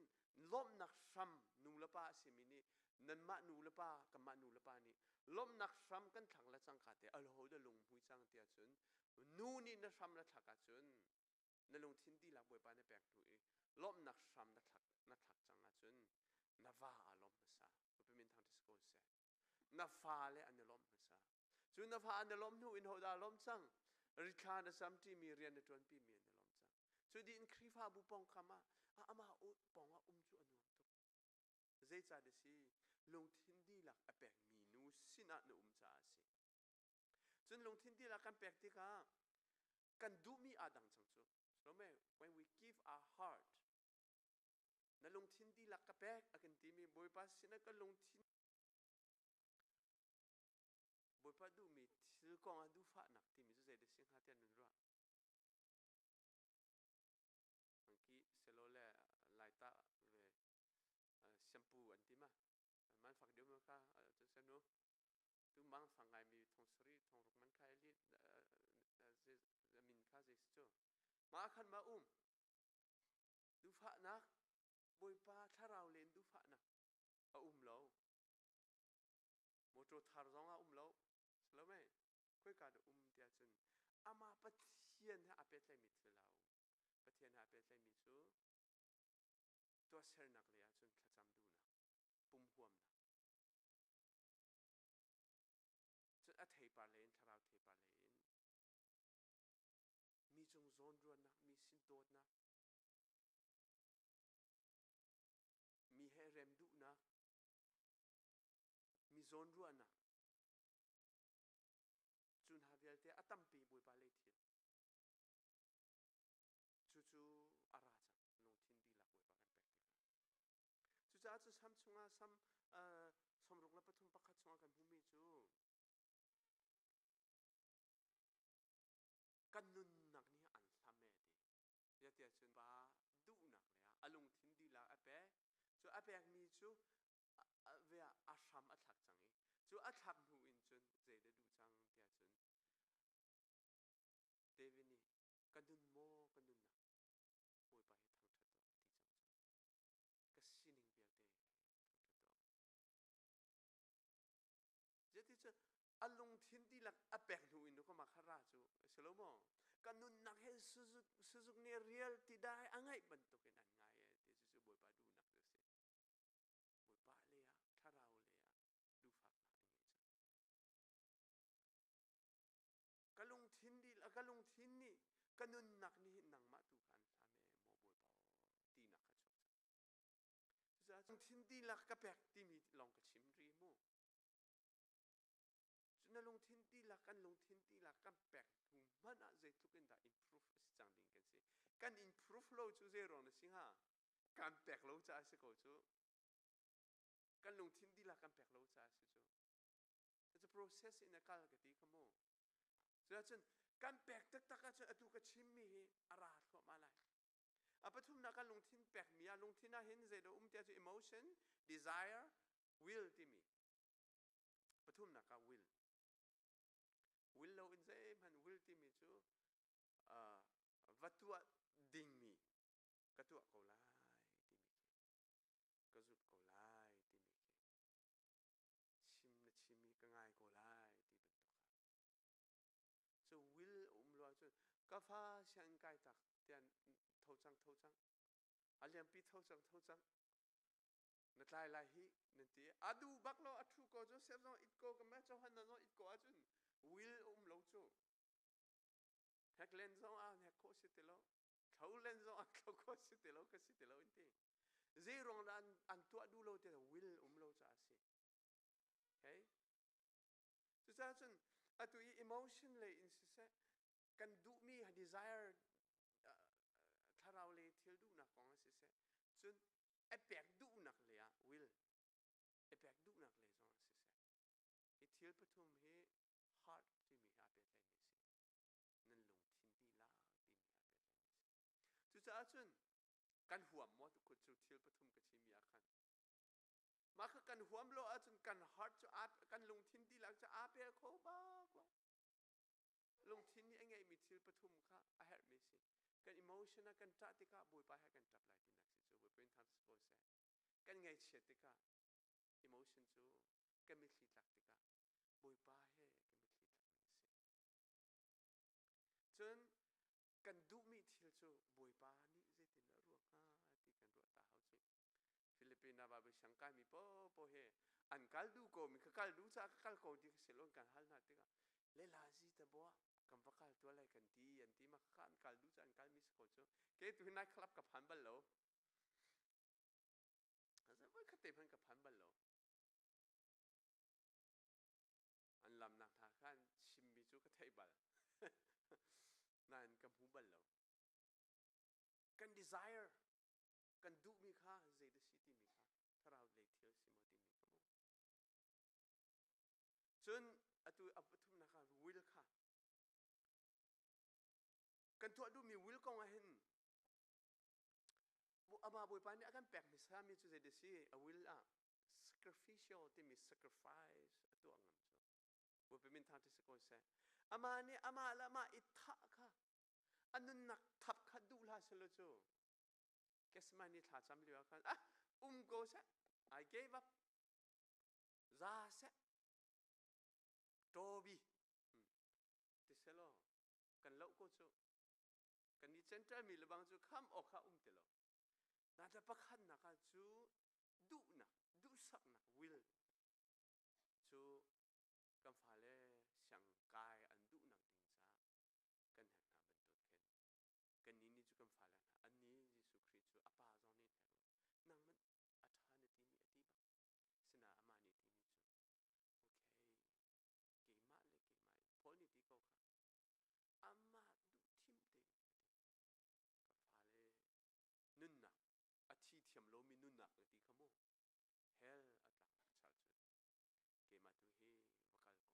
lawmhnak hram nu le pa a simi nih, nanmah nu le pa, kanmah nu le pa nih lawmhnak hram kan thlak le cangka te aho dah lunghmui cang ti ahcun nu nih na hram na thlak ahcun, na lungthin dihlak Bawipa na pek hnu i lawmhnak hram na thlak, na thlak cang ahcun na va aa lawm hmasa. Bawipa min thangṭhat si ko seh. Na fale an i lawm hmasa. Cu na fa an i lawm hnu in hodah lawm cang? Rithla na samṭimi, rian na ṭuanpimi an i lawm cang. Cu dih in Khrihfabu pawngkam ah amah pawng ah um cu a nuam tuk. Zeicah dah si? Lungthin dihlak a pekmi nu sinah na um caah a si. Cun lungthin dihlak kan pek tikah kan duhmi aa dang cang cu. Salome, when we give our heart, na lungthin dihlak ka pek a kan timi Bawipa sinah ka lungthin Bawipa duhmi thil kong ah duhfahnak timi cu zei dah si hnga tiah nan ruah? Angki selole laita ve shampoo an ti ma man fak deuh ma ka sanu tu mang fang ngai mi thong sari thong ruk man kha eli min kha zei si cu ma khan ma um duhfahnak Bawipa thlarau len duhfahnak a um lo motor thar zong ah um lo silo mei khoika dah um tiah cun amah Pathian he aa pehtlaimi thil a um. Pathian he aa pehtlaimi cu tuahsernak lei ahcun thlacam duhnak, pum huamnak. Cun a theipar lei in thlarau theipar lei in mi cung zawnruatnak, mi sin dawtnak, mi he rem duhnak, mi zawnruahnak, Cu hna vialte a tampi Bawipa lei thil. Cucu a ra cang lungthin dihlak Bawipa kan pek tikah. Cucaah cu sam chungah sam 63 pakhat chungah kan hmuhmi cu kan nunnak nih an hlam e ti. Zeitiah cun pa duhnak le a lungthin dihlak a pek. Cu a pekmi cu ve ah a hram a thlak cang i cu a thlak hnu in cun zei dah duh cang tiah cun David nih ka nun maw ka nunnak Bawipa hi thangṭhat tuah ti cang cu ka sining vialte thangṭhat tuah. Zeticun a lungthin dihlak a pek hnu in ka mah ra cu a si lo maw? Ka nunnak he suzuk nih rial ti dai a ngaih bantukin an ngai e ti cu Bawipa duhnak cu a si. Bawipa lei ah thlarau lei ah duhfaknak a ngei cang. Ka lungthin dih ka lungthin nih ka nunnak nih hin nangmah tu kha an hlam e maw Bawipa aw tinak kha chuak cang. Cucaah lungthin dihlak ka pek timi lawng ka chim rih mu. Cu na lungthin dihlak kan lungthin dihlak kan pek hnu hmanh ah zeitluk in dah improve a si cang ding kan si. Kan improve lo cu zei ruang na si hnga? Kan pek lo caah a si ko cu. Kan lungthin dihlak kan pek lo caah a si cu. It's a process in a kal ka ti kha mu. Cuahcun kan pek taktak ahcun atu ka chimmi hi a ra thluahmah lai. A pathumnak kan lungthin pekmi ah lungthin ah hin zeidah um tiah cu emotion, desire, will timi. Pathumnak ah will. Will lo in zeihmanh will timi cu va tuah dingmi ka tuah ko lai timi khi ka zulh ko lai timi khi chim na chim i ka ngai ko lai ti bantuk kha. Cu will a um lo ahcun ka fa sianginn kai tak tiah tho cang tho cang a liampi tho cang tho cang na tlai lai hi nan ti a du bak lo a thu ko Joseph zong it ko ka ma Johan zong it ko ahcun will a um lo cu hek len zong ah hek khawh si ti lo thlo len zong ah thlo khawh si ti lo ka si ti lo in ti zei ruang dah an tuah duh lo ti will um lo caah a si. Okay? Cucaah cun atu i emotion lei in siseh kan duhmi desire thlarau lei thil duhnak kong ah siseh cun a pek duhnak lei ah will a pek duhnak lei zong ah siseh hi thil pathum hi heart timi he aa pehtlaimi a si. Nan lungthin dihlak timi he aa pehtlaimi a si. Cucaah cun kan huam maw tukhut cu thil pathum ka chimmi ah khan mah kha kan huam lo ahcun kan heart cu kan lungthin dihlak cu aa pel kho bak lo. Lungthin nih a ngeihmi thil pathum kha a herhmi a si. Kan emotion ah kan ṭah tikah Bawipa he kan ṭap lai tinak si cu Bawipa in thang si ko seh. Kan ngaihchiat tikah emotion cu kan mitthli tlak tikah Bawipa he kan mitthli tlakmi a si. Cun kan duhmi thil cu Bawipa nih zeitindah a ruah hnga ti kan ruah ta hau cu. Philippine ah Bible siang kaimi popo he an kal duh ko mi ka kal duh caah ka kal ko ti ka si lo kan hal hna tikah le la zi ta bua Kan va kal tuah lai kan ti an ti ma kha an kal duh cu an kal mi si ko cu. Ke tu hi night club ka phan bal lo. Voi khat te hmanh ka phan bal lo. An lamnak hna khan chimmi cu ka theih bal. Nain ka hmu bal lo. Kan desire, kan duhmi kha zei dah si timi kha thlarau lei thil si maw timi kha mu. Cun atu a pathumnak ah will kha kan tuah duhmi will kong ah hin amah Bawipa nih a kan pek hmasa mi cu zei dah si a will ah sacrificial timi sacrifice a tuah ngam cu Bawipa min thang si ko seh amah nih amah le amah i thah kha a nunnak thap kha duh hlah selaw cu Gethsemane thla cam lio ah khan ah um ko seh I gave up za seh Tobi ti selaw kan loh ko cu kan i central mi lebang cu kham awk kha um ti lo na pakhatnak ah cu duhnak duhsaknak will cu kan fale siang kai an duhnak ding caah kan hek hna bantuk khin kan nih nih cu kan fale hna an nih Jesuh Khrih cu a pa zong nih hnek nang man a ṭha na timi a ti bak sina amah nih timi cu okay keimah le keimah Paul nih ti ko kha amah duh thim te a ti ka fale nunnak a thi thiam lomi nunnak ka ti kha mu hell a tlaknak cha cun keimah tu hi va kal ko ning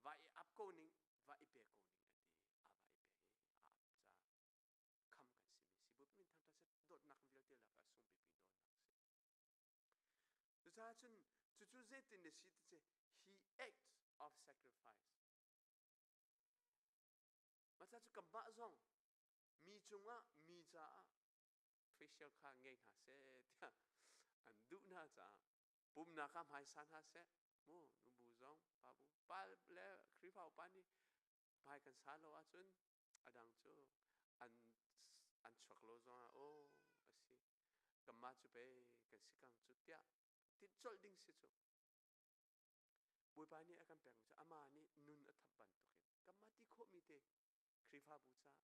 va i ap ko ning va i pe ko ning a ti a va i pe i a ap ca kham kan simi si bu min thang ta dawtnak vialte lakah sung bikmi dawtnak si cucaah cun cucu zeitin na si ti he act of sacrifice Mah cu kanmah zong mi cungah mi caah facial kha ngei hna seh tiah an duh hna caah pumnak ah hmaisa hna seh mu nubu zong pa bu pa le Khrihfa upa nih hmai kan sa lo ahcun a dang cu an an chuak lo zong ah aw a si kanmah cu pe kan si kang cu tiah ti colh ding si cu Bawipa nih a kan pekmi cu amah nih nun a thap bantukin kanmah ti khawhmi te Khrihfabu caah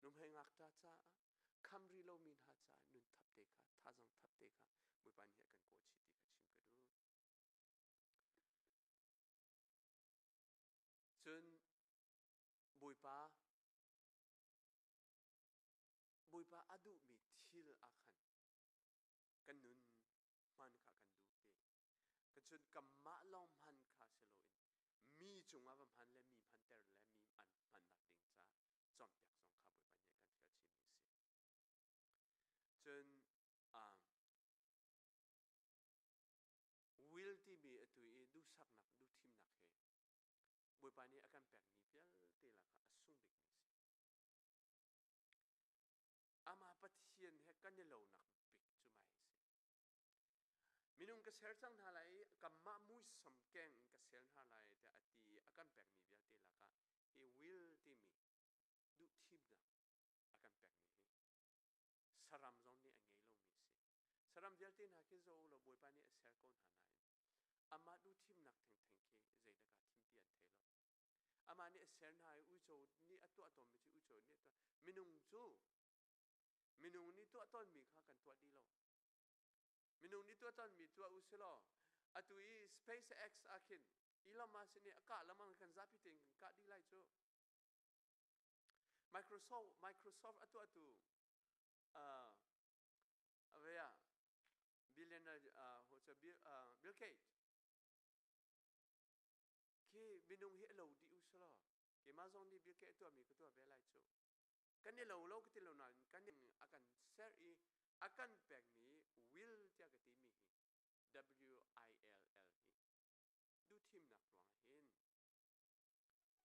nuhmei ngakṭah caah kham rih lomi hna caah nun thap te kha thazang thap te kha Bawipa nih a kan kawh chih ti kha chim ka duh. Cun Bawipa Bawipa a duhmi thil ah khan kan nun hman kha kan duh ti. Kan cun kanmah lawng hman kha si loin mi cungah va hman le mi hmanter le mi an hmannak ding ca cawnpiak zong kha Bawipa nih a kan fial chinmi si. Cun will timi atu i duhsaknak duhthimnak he Bawipa nih a kan pekmi vialte lakah a sung bikmi si. Amah Pathian he kan i lonak bik cu mai hi si. Minung ka ser cang hna lai i kanmah muisam keng in ka ser hna lai tiah a ti i a kan pekmi vialte lakah hi will timi duhthimnak a kan pekmi hi saram zong nih a ngei lomi si. Saram vialte hna khi zoh u law Bawipa nih a ser ko hna nain amah duhthimnak thengtheng khi zeidah kaa thim ti an thei lo. Amah nih a ser hna i uico nih a tuah tawnmi cu uico nih a tuah. Minung cu minung nih tuah tawnmi kha kan tuah dih lo. Minung nih tuah tawnmi tuah u si law atu i SpaceX ah khin Elon Musk nih a kah lamang kan zapi tein kan kah dih lai cu. Microsoft a tuahtu vea billionaire Bill, Bill Gates khi minung hi a lo dih u si law keimah zong nih Bill Gates tuahmi ka tuah ve lai cu. Kan i lo lo ka ti lo nain kan a kan ser i a kan pekmi will tiah ka timi hi W I L L hi duhthimnak ruang hin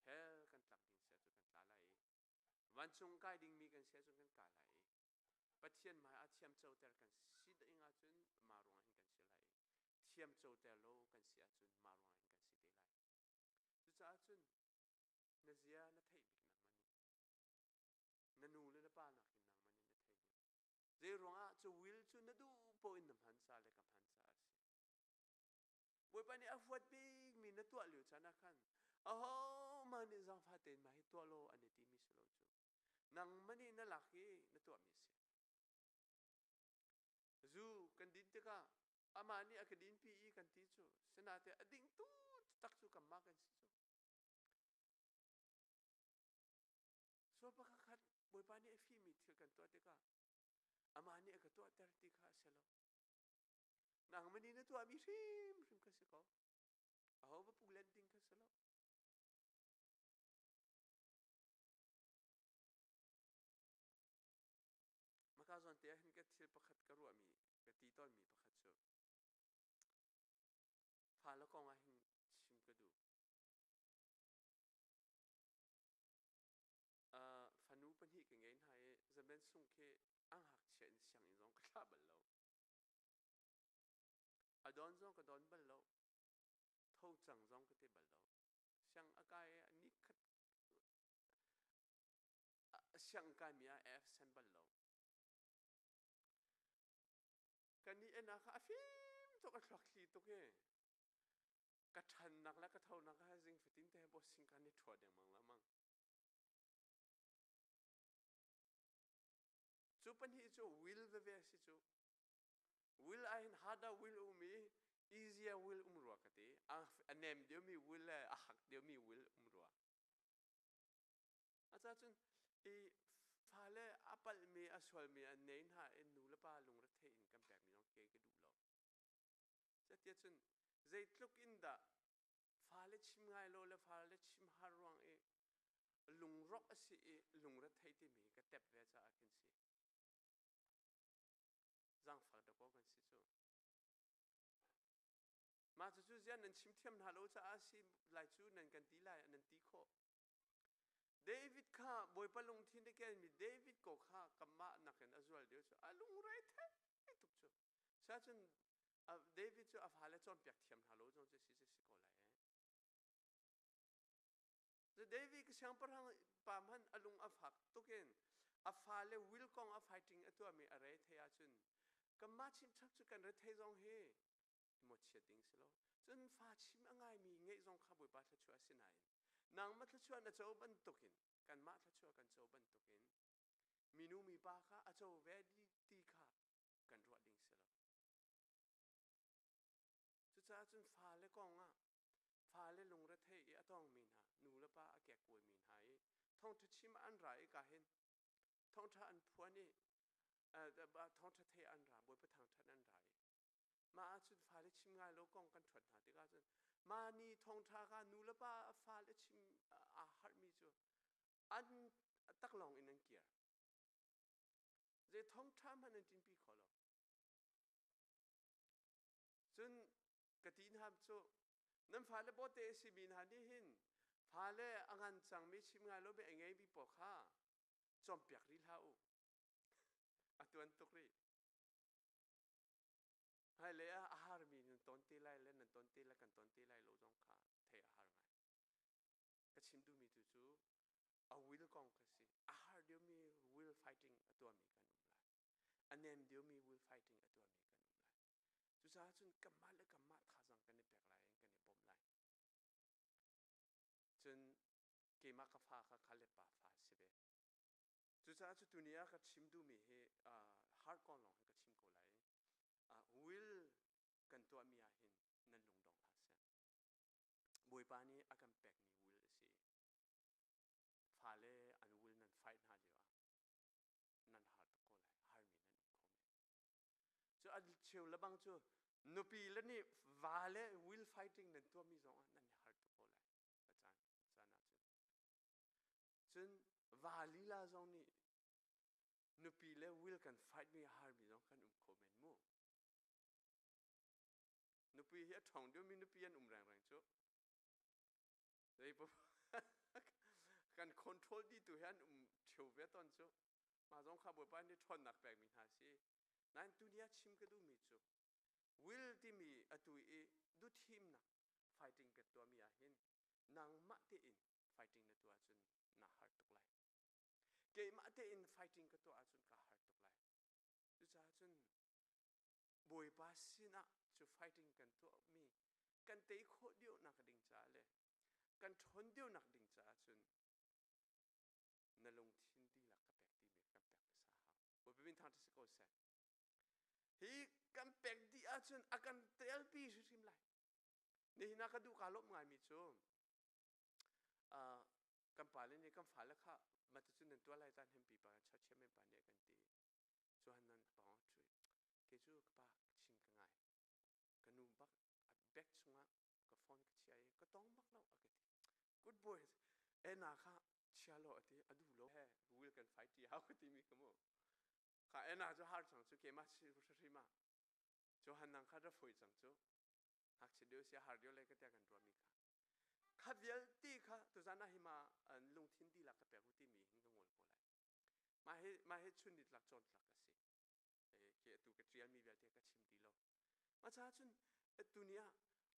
hell kan tlak ding sia cu kan tla lai i vancung kai dingmi kan sia cun kan kai lai i Pathian hmai ah thiam coter kan si ding ahcun mah ruang hin kan si lai i thiam coter lo kan si ahcun mah ruang hin kan si te lai. Cucaah cun na zia na theih bik nangmah nih na nu le na pa nakin nangmah nih na theih deuh. Zei ruangah cu will cu na duh paoh in na hman ca le ka hman caah a si. Bawipa nih a huat bikmi na tuah lio caan ah khan Ahohmanh nih zaangfah tein mah hi tuah law an i timi si lo cu. Nangmah nih na lak i na tuahmi a si. Zu kan din tikah amah nih a ka dinpi i kan ti cu. Sinain a dingtu taktak cu kanmah kan si cu. Sual pakhat Bawipa nih a fihmi thil kan tuah tikah amah nih a ka tuahter ti kha a si lo. Nangmah nih na tuahmi hrimhrim kha si ko. Aho va pu len ding kha si lo. Maka zawn te ah hin ka thil pakhat ka ruahmi, ka ti tawnmi pakhat cu fale kong ah hin chim ka duh. Fanu pahnih ka ngei hna i zaben sung khi ang ngakchia in sianginn zong ka thlah bal lo. A don zong ka don bal lo. Tho cang zong ka ti bal lo. Siang a kai i ni khat siang kaimi ah absent bal lo. Kan i en ah kha a fim tuk a thluak thli tuk i ka ṭhannak le ka thonak ha zing fatin te bo sing kan i ṭhua dengmang lamang. Cu pahnih cu will veve a si cu. Will ah hin harder will um i easier will um rua ka ti. A nem deuhmi will le a hak deuhmi will um rua. A cun i fale a palhmi a sualmi an nei hna i nu le pa lungrethei in kan pekmi zong ke ka duh lo. Zetia cun zeitluk in dah fale chim ngai lo le fale chim har ruang i lungrawk a si i lungrethei timi ka tep ve caah khin si. Zaangfak dakaw kan si cu. Mah cucu zian nan chim thiam hna lo caah si lai cu nan kan ti lai nan ti khawh. David kha Bawipa lungthin a kenmi David ko kha kanmah nakin a zual deuh cu a lungre thei tuk cu. Sacun David cu a fale cawnpiak thiam hna lo zong cu si si ko lai. David ka siangpahrang pa hmanh a lung a fak tukin a fale will kong a fighting a tuahmi a re thei ahcun kanmah chimchap cu kan rethei zong hi mawchiat ding si lo. Cun fa chim a ngaimi ngeih zong kha Bawipa thluachuah a si nain nangmah thluachuah na co bantukin kanmah thluachuah kan co bantukin minu mipa kha a co ve ti kha kan ruah ding si lo. Cucaah cun fale kong ah fale lungrethei i a tongmi hna nu le pa a kekkuaimi hna i thawngṭha chim an ra i ka hin thawngṭha an phuan i thawngṭha thei an ra Bawipa thangṭhat an ra i mah ahcun fale chim ngai lo kong kan ṭhuat hna tikah cun mah ni thawngṭha kha nu le pa fale chim aa harhmi cu an taklawng in an kir. Zei thawngṭha hmanh an ṭinpi kho lo. Cun ka ti hna cu nan fale bawte a simi hna nih hin fale a ngan cangmi chim ngai lomi a ngeimi pawl kha cawnpiak rih hlah u. A tuan tuk rih. Hmailei ah a harmi nan ton te lai le nan ton te lai kan ton te lai lo zong kha theih a har ngai. Ka chim duhmi tu cu a will kong kha si. A har deuhmi will fighting a tuahmi kan um lai. A nem deuhmi will fighting a tuahmi kan um lai. Cucaah cun kanmah le kanmah thazaang kan i pek lai in kan i bawmh lai. Cun keimah ka fa kha Caleb pa fa a si ve. Cucaah cu tuni ah ka chim duhmi hi heart kong lawng hin ka chim ko lai. Will kan tuahmi ah hin nan lungdong hlah seh. Bawipa nih a kan pekmi will a si. Fale an will nan fight hna lio ah nan har tuk ko lai. Harmi nan um kho men. Cu a cheu lebang cu nupi le nih va le will fighting nan tuahmi zong ah nan i har tuk ko lai. A caan caan ahcun. Cun va lila zong nih nupi le will kan fight mi a harmi zong kan um kho men mu. Nupi hi a ṭhawng deuhmi nupi an um rengreng cu. Zei kan control dih tu hi an um ṭheo ve tawn cu. Mah zong kha Bawipa nih ṭhawnnak pekmi hna si. Nain tuni ah chim ka duhmi cu will timi atu i duhthimnak fighting kan tuahmi ah hin nangmah tein fighting na tuah ahcun naa har tuk lai. Keimah tein fighting ka tuah ahcun kaa har tuk lai. Cucaah cun Bawipa sinah cu fighting kan tuahmi kan tei khawh deuhnak ding caah le. Kan ṭhawn deuhnak ding caah cun na lungthin dihlak ka pek timi kan pek hmasa hau. Bawipa min thangṭhat si ko seh. Hi kan pek dih ahcun a kan telpi hrimhrim lai. Nihin ah ka duh kaa lawmh ngaimi cu kan pale nih kan fale kha mah cu nan tuah lai tan hempi pa kan church chairman pa nih a kan ti. Cu han nan pawng a ṭhu. Kei cu ka pa chim ka ngai. Ka nu bak a bag chungah ka phone ka chia i ka tong bak lo a ka ti. Good boy. E na kha chia lo a ti a duh lo. He will kan fight ti hau ka ti mi ka mu. Kha e na cu har cang cu keimah si hrim ah. Cu han nang kha ra foi cang cu. Ngakchia deuh si har deuh le ka tia kan ruah mi kha. Kha vialte kha tuzan ah hi ma lungthin dihlak ka pek u timi hin ka ngol ko lai. Mah hi chun nitlak cawntlak a si. Khi atu ka ṭialmi vialte ka chim ti lo. Mah caah cun tuni ah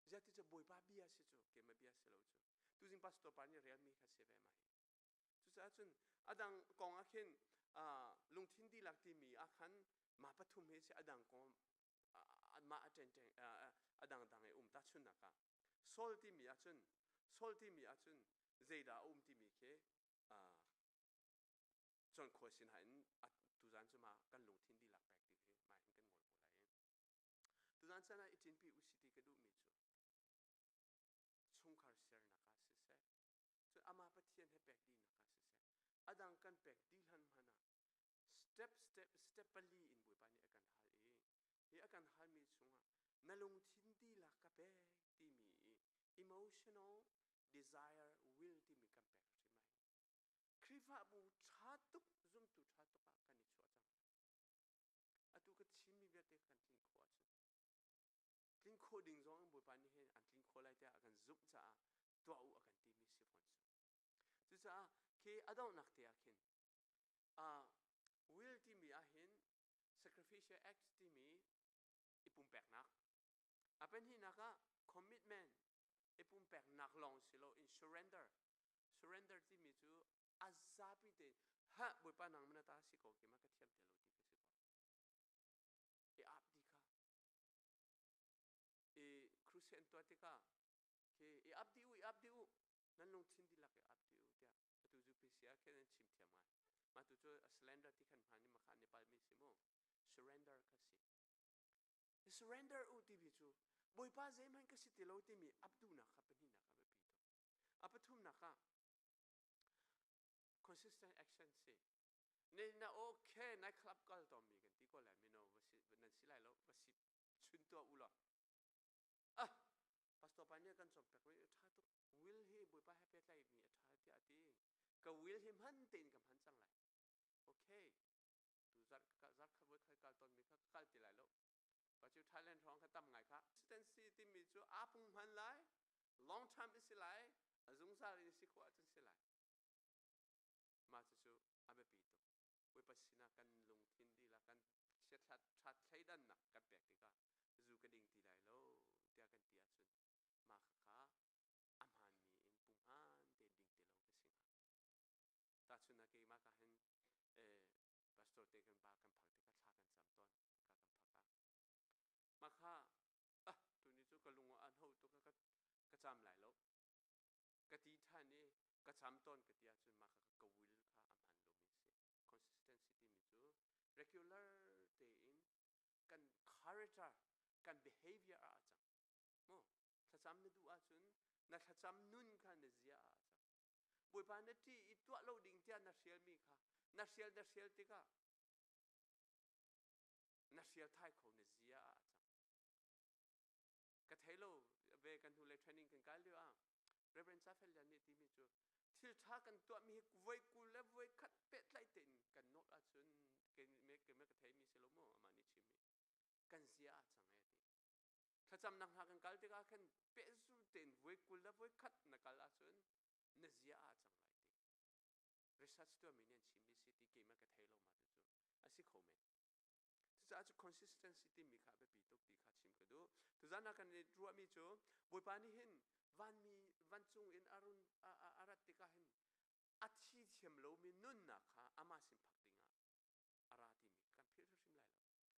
ziati cu Bawipa bia si cu keimah bia si lo cu. Tuzing pastor pa nih relmi kha si ve mah hi. Cucaah cun a dang kong ah khin lungthin dihlak timi ah khan mah pathum hi si a dang kong mah a ṭengṭeng a dangdang i um tahchunhnak ah Saul timi ahcun Saul timi ahcun zeidah a um timi khi cun khual sin ha in tuzan cu ma kan lungthin dihlak pek ti hi ma hin kan ngol ko lai tuzan chan ah i ṭinpi usi ti ka duhmi cu chungkhar sernak ah siseh cun amah Pathian he pek dihnak ah siseh a dang kan pek dih hlan hmanh ah step step step pali in Bawipa nih a kan hal i hi a kan halmi chungah na lungthin dihlak ka pek timi i emotional desire will timi kan pek hrim ai. Khrihfabu ṭha tuk zumtu ṭha tuk ah kan i chuah cang. Atu ka chimmi vialte kan tlin khawh ahcun tlin khawh ding zong in Bawipa nih hin an tlin khawh lai tiah a kan zumh caah tuah u a kan timi si fawn cu. Cucaah khi a donghnak te ah khin will timi ah hin sacrificial act timi i pumpeknak a pahnihnak ah commitment i pumpeknak lawng si lo in surrender. Surrender timi cu a zapi tein ha Bawipa nang mana ta si ko keimah ka thiam te lo ti ka si ko. I ap di kha i crusade an tuah tikah khi i ap di u, i ap di u, nan lungthin dihlak i ap di u tiah atu zu PC ah khin an chim thiam ngai. Mah tu cu surrender ti khan hman i makha Nepal mi si mu. Surrender kha si. Surrender u timi cu Bawipa zeihmanh ka si ti lo timi ap duhnak kha pahnihnak a biapi tuk. A pathumnak ah consistent action si. Ne na okay nai club kal tom mi kan ti ko lai mino va si nan si lai lo va si chun tuah u law. Ah pastor pa nih kan cawnpiak mi a ṭha tuk. Will hi Bawipa he pehtlai mi a ṭha tiah a ti. Ka will hi hman tein ka hman cang lai. Okay. Tu zarh zarh khat voi khat kal tawn mi kha ka kal ti lai lo. Pa cu Thailand hrawng kha tam ngai kha. Consistency timi cu aa pung hman lai, long term a si lai, a zungzal in si khawh ahcun si lai. Mah cucu a biapi tuk. Bawipa sinah kan lungthin dihlak kan chiathlat ṭhat thleidannak kan pek tikah zu ka ding ti lai lo tiah kan ti ahcun mah khakha a hmaanmi in punghman tein ding ti lo ka si hnga. Tahchunhnak keimah ka hin pastor te kan ba kan phak tikah thla kan cam tawn ka kan phak ah mah kha ah tuni cu ka lung ah an ho tuk ka ka cam lai lo ka ti ṭhan i ka cam tawn ka ti ahcun mah kha ka will kha a hmaan lomi a si. Consistency timi cu regular tein kan character, kan behavior ah a cang. Mu thlacam na duh ahcun na thlacam nun kha na zia ah a cang. Bawipa na ṭih i tuah lo ding tiah na hrialmi kha na hrial na hrial tikah na hrial thai kho na zia ah a cang. Ka thei lo ve kan hnulei training kan kai lio ah Reverend Safel Lian nih timi cu thil ṭha kan tuahmi hi voi 20 le voi khat pehtlaih tein kan nawlh ahcun keimah ka theimi si lo maw amah nih chimmi kan zia ah cang e ti. Thlacamnak hna kan kal tikah khan pehzul tein voi 20 le voi khat na kal ahcun na zia ah cang lai ti. Research tuahmi nih an chimmi si ti keimah ka thei lo ma cucu a si kho men. Cucaah cu consistency timi kha a biapi tuk ti kha chim ka duh. Tuzan ah kan i ruahmi cu Bawipa nih hin vanmi vancung in a run a rat tikah hin a thi thiam lomi nunnak kha amah sin phak dingah a ra timi kan philh hrimhrim lai lo.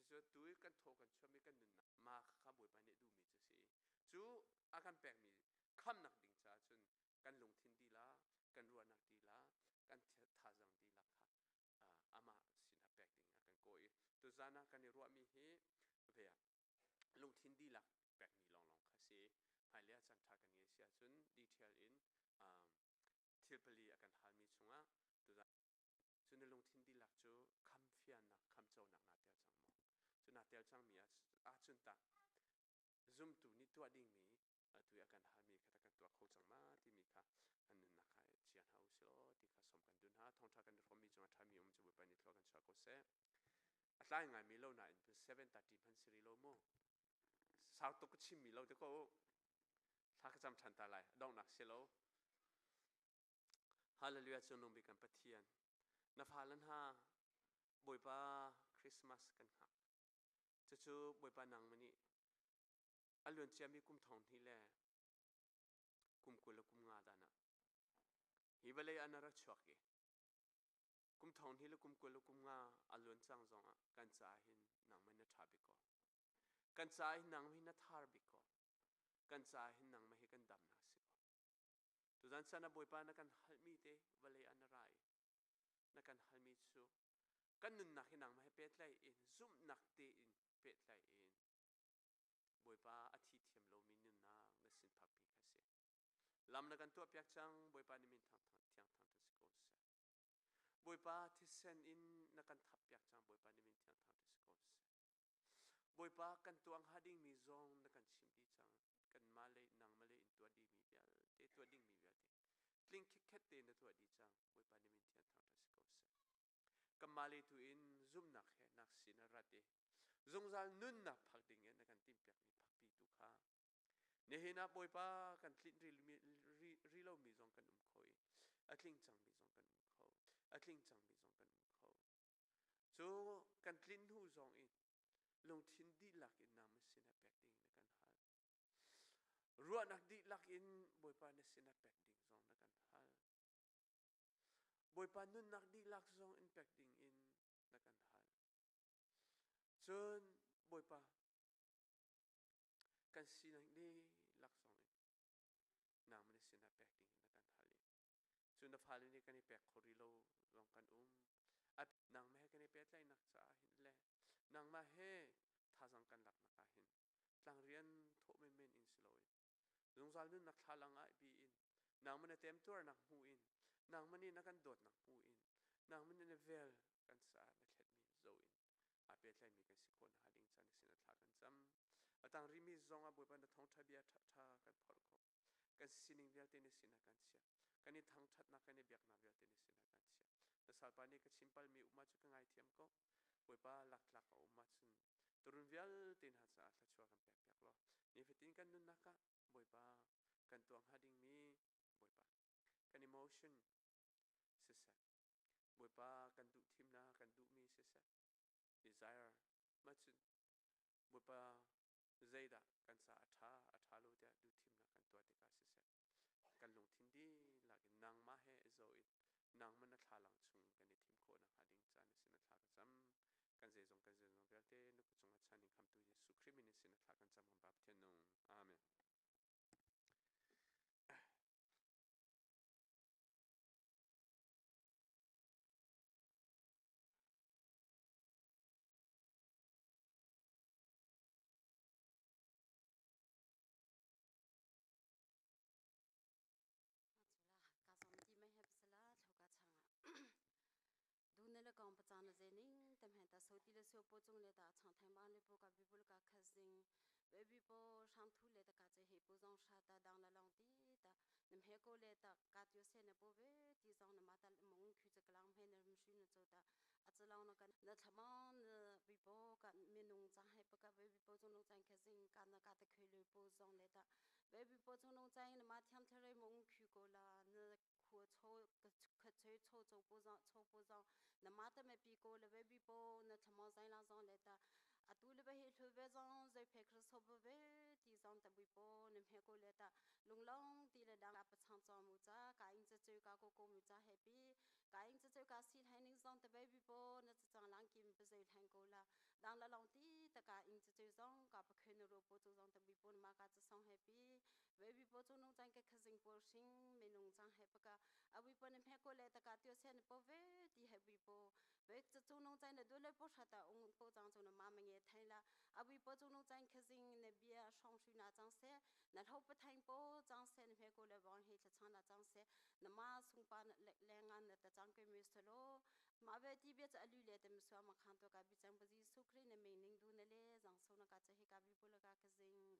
Cucu tu i kan thaw kan chuahmi kan nunnak ma kha Bawipa nih duhmi cu si. Cu a kan pekmi khamh Khamnak ding caah cun kan lungthin dihlak, kan ruahnak dihlak, kan thazaang dihlak kha amah sinah pek ding a kan kaw i tuzan ah kan i ruahmi hi ve lungthin dihlak pekmi lawnglawng kha si. Hmailei ah caan ṭha kan ngei si ahcun detail in thil pali a kan halmi chungah tuzan cu na lungthin dihlak cu khamfiannak, khamconak naa tel cang maw? Cu naa tel cangmi ahcun tah zumtu nih tuah dingmi atu i a kan halmi kha kan tuah kho cang ma timi kha kan nunnak kha chia hna u sih law ti kha som kan dun hna. Thawngṭha kan i hrawmmi cungah ṭhami um cu Bawipa nih thlua kan chuah ko seh. A tlai ngaimi lo nain 7:30 hman si rih lo mu. Sau tuk ka chimmi lo te ko u. Thla ka cam ṭhan ta lai. Donghnak si lo. Hallelujah cu nung bik kan Pathian. Na fale hna Bawipa Christmas kan hngak. Cucu Bawipa nang nih a luan ciami kum thong hnih le kum 20 le kum nga dan ah hi vawlei ah na rak chuak i kum thong hnih le kum 20 le kum nga a luan cang zong ah kan caah hin nangmah na ṭha bik ko. Kan caah hin nangmah hi na thar bik ko. Kan caah hin nangmah hi kan damnak si ko. Tuzan caan ah Bawipa na kan halmi te vawlei ah na ra i na kan halmi cu kan nunnak hi nangmah he pehtlaih in zumhnak tein pehtlaih in Bawipa a thi thiam lomi nunnak na sin phakpi kha si. Lam na kan tuahpiak cang, Bawipa nih min thang thiang thang ta si ko seh. Bawipa thisen in na kan thappiak cang, Bawipa nih min thiang thang ta si ko seh. Bawipa kan tuah hnga dingmi zong na kan chim dih cang. Kanmah le nangmah le in tuah dihmi vialte, tuah dingmi vialte tling khitkhet tein na tuah dih cang. Bawipa nih min thiang thang ta si ko seh. Kanmah le tu in zumhnak he nak sin a rat i zungzal nunnak phak ding in na kan timhpiakmi phakpi tu kha nihin ah Bawipa kan tlinh ri lomi zong kan um kho i a tling cangmi zong kan um kho, a tling cangmi zong kan um kho. Cu kan tlin hnu zong in lungthin dihlak in nangmah sinah pek ding na kan hal. Ruahnak dihlak in Bawipa na sinah pek ding zong na kan hal. Bawipa nunnak dihlak zong in pek ding in na kan hal. Cun Bawipa kan sinak dihlak zong in nangmah na sinah pek ding in na kan hal i cu na fale nih kan i pek kho rih lo zong kan um. Nangmah he kan i pehtlaihnak caah hin le nangmah he thazang kan laknak ah hin tlangrian thawh menmen in si loin zungzal nunnak thlalang ah bi in nangmah na temtuarnak hmu in nangmah nih na kan dawtnak hmu in nangmah nih na vel kan caah na thletmi zo in aa pehtlaimi kan si khawh nakhnga ding caan sin thla kan cam. A tang rihmi zong ah Bawipa na thawngṭha bia ṭhaṭha kan phorh ko. Kan sining vialte na sinah kan chiah. Kan i thangṭhatnak kan i biaknak vialte na sinah kan chiah. Na salpa nih ka chim palmi um ahcun ka ngaithiam ko. Bawipa laktlak a um ahcun turun vialte hna caah thluachuah kan pekpiak law nifatin kan nunnak ah Bawipa kan tuah hnga dingmi Bawipa kan emotion siseh Bawipa kan duh thimnak kan duhmi siseh desire macun Bawipa zeidah kan caah a ṭha a ṭha lo tiah duhthimnak kan tuah tikah siseh kan lungthin dihlak in nangmah he i zoh in nangmah na thlalang chung kan i thim khawh nakhnga ding ca na sin a thla ka cam. Kan zeizong kan zeizong vialte na kut cungah chan in khamtu Jesuh Khrih min in sin a thla kan cam kan Pa Pathian nung. Amen. Du ne le kong pa na ze ning tem hen ta so ti le so po chung le ta chang thang ban le po ka bi bul ka khazing we bi po shang thu le ta ka che he po zong sha ta dang la long ti ta nam he ko le ta ka tyo se na po ve ti zong na ma ta mong khu che klang he na rum shu na cho ta a chalong na kan na thlama na bi po ka minung chang he pa ka we bi po chung nong chang khazing ka na ka ta khoi le po zong le ta we bi po chung nong chang na ma thiam thare mong khu ko la na khu cho ka che cho cho po zong cho po zong na ma ta me pi ko le we bi po na thlama zai la zong le ta atu le ba he hlu ve zong zai phe khra so ba ve ti zong ta bi po na me ko le ta lunglong ti le dang pa chang chaw mu cha ka ing cha chu ka ko ko mu cha happy ka ing cha chu ka si thai ning zong ta baby po na cha chang lang kim pa zai thang ko la dang la long ti ta ka ing cha chu zong ka pa khen ro po chu zong ta bi po ma ka cha song happy baby po bo chung nung cang ke khazing po hring minung chang he paka awi po ne phe ko le ta ka tyo se ne po ve ti he wi po ve chu chung nung cang ne du le po sha ta ung po chang chu na ma ma nge thai la awi po chung nung cang khazing ne bia shong shu na chang se na tho pa thaing po chang se ne phe ko le bong he thla chang na chang se na ma sung pa le ngan na ta chang ke mi slo ma ve ti bia cha alu le te mi swa ma khan to ka bi chang ba ji su khri ne ming ning du ne le jang so na ka cha he ka bi pu la ka khazing.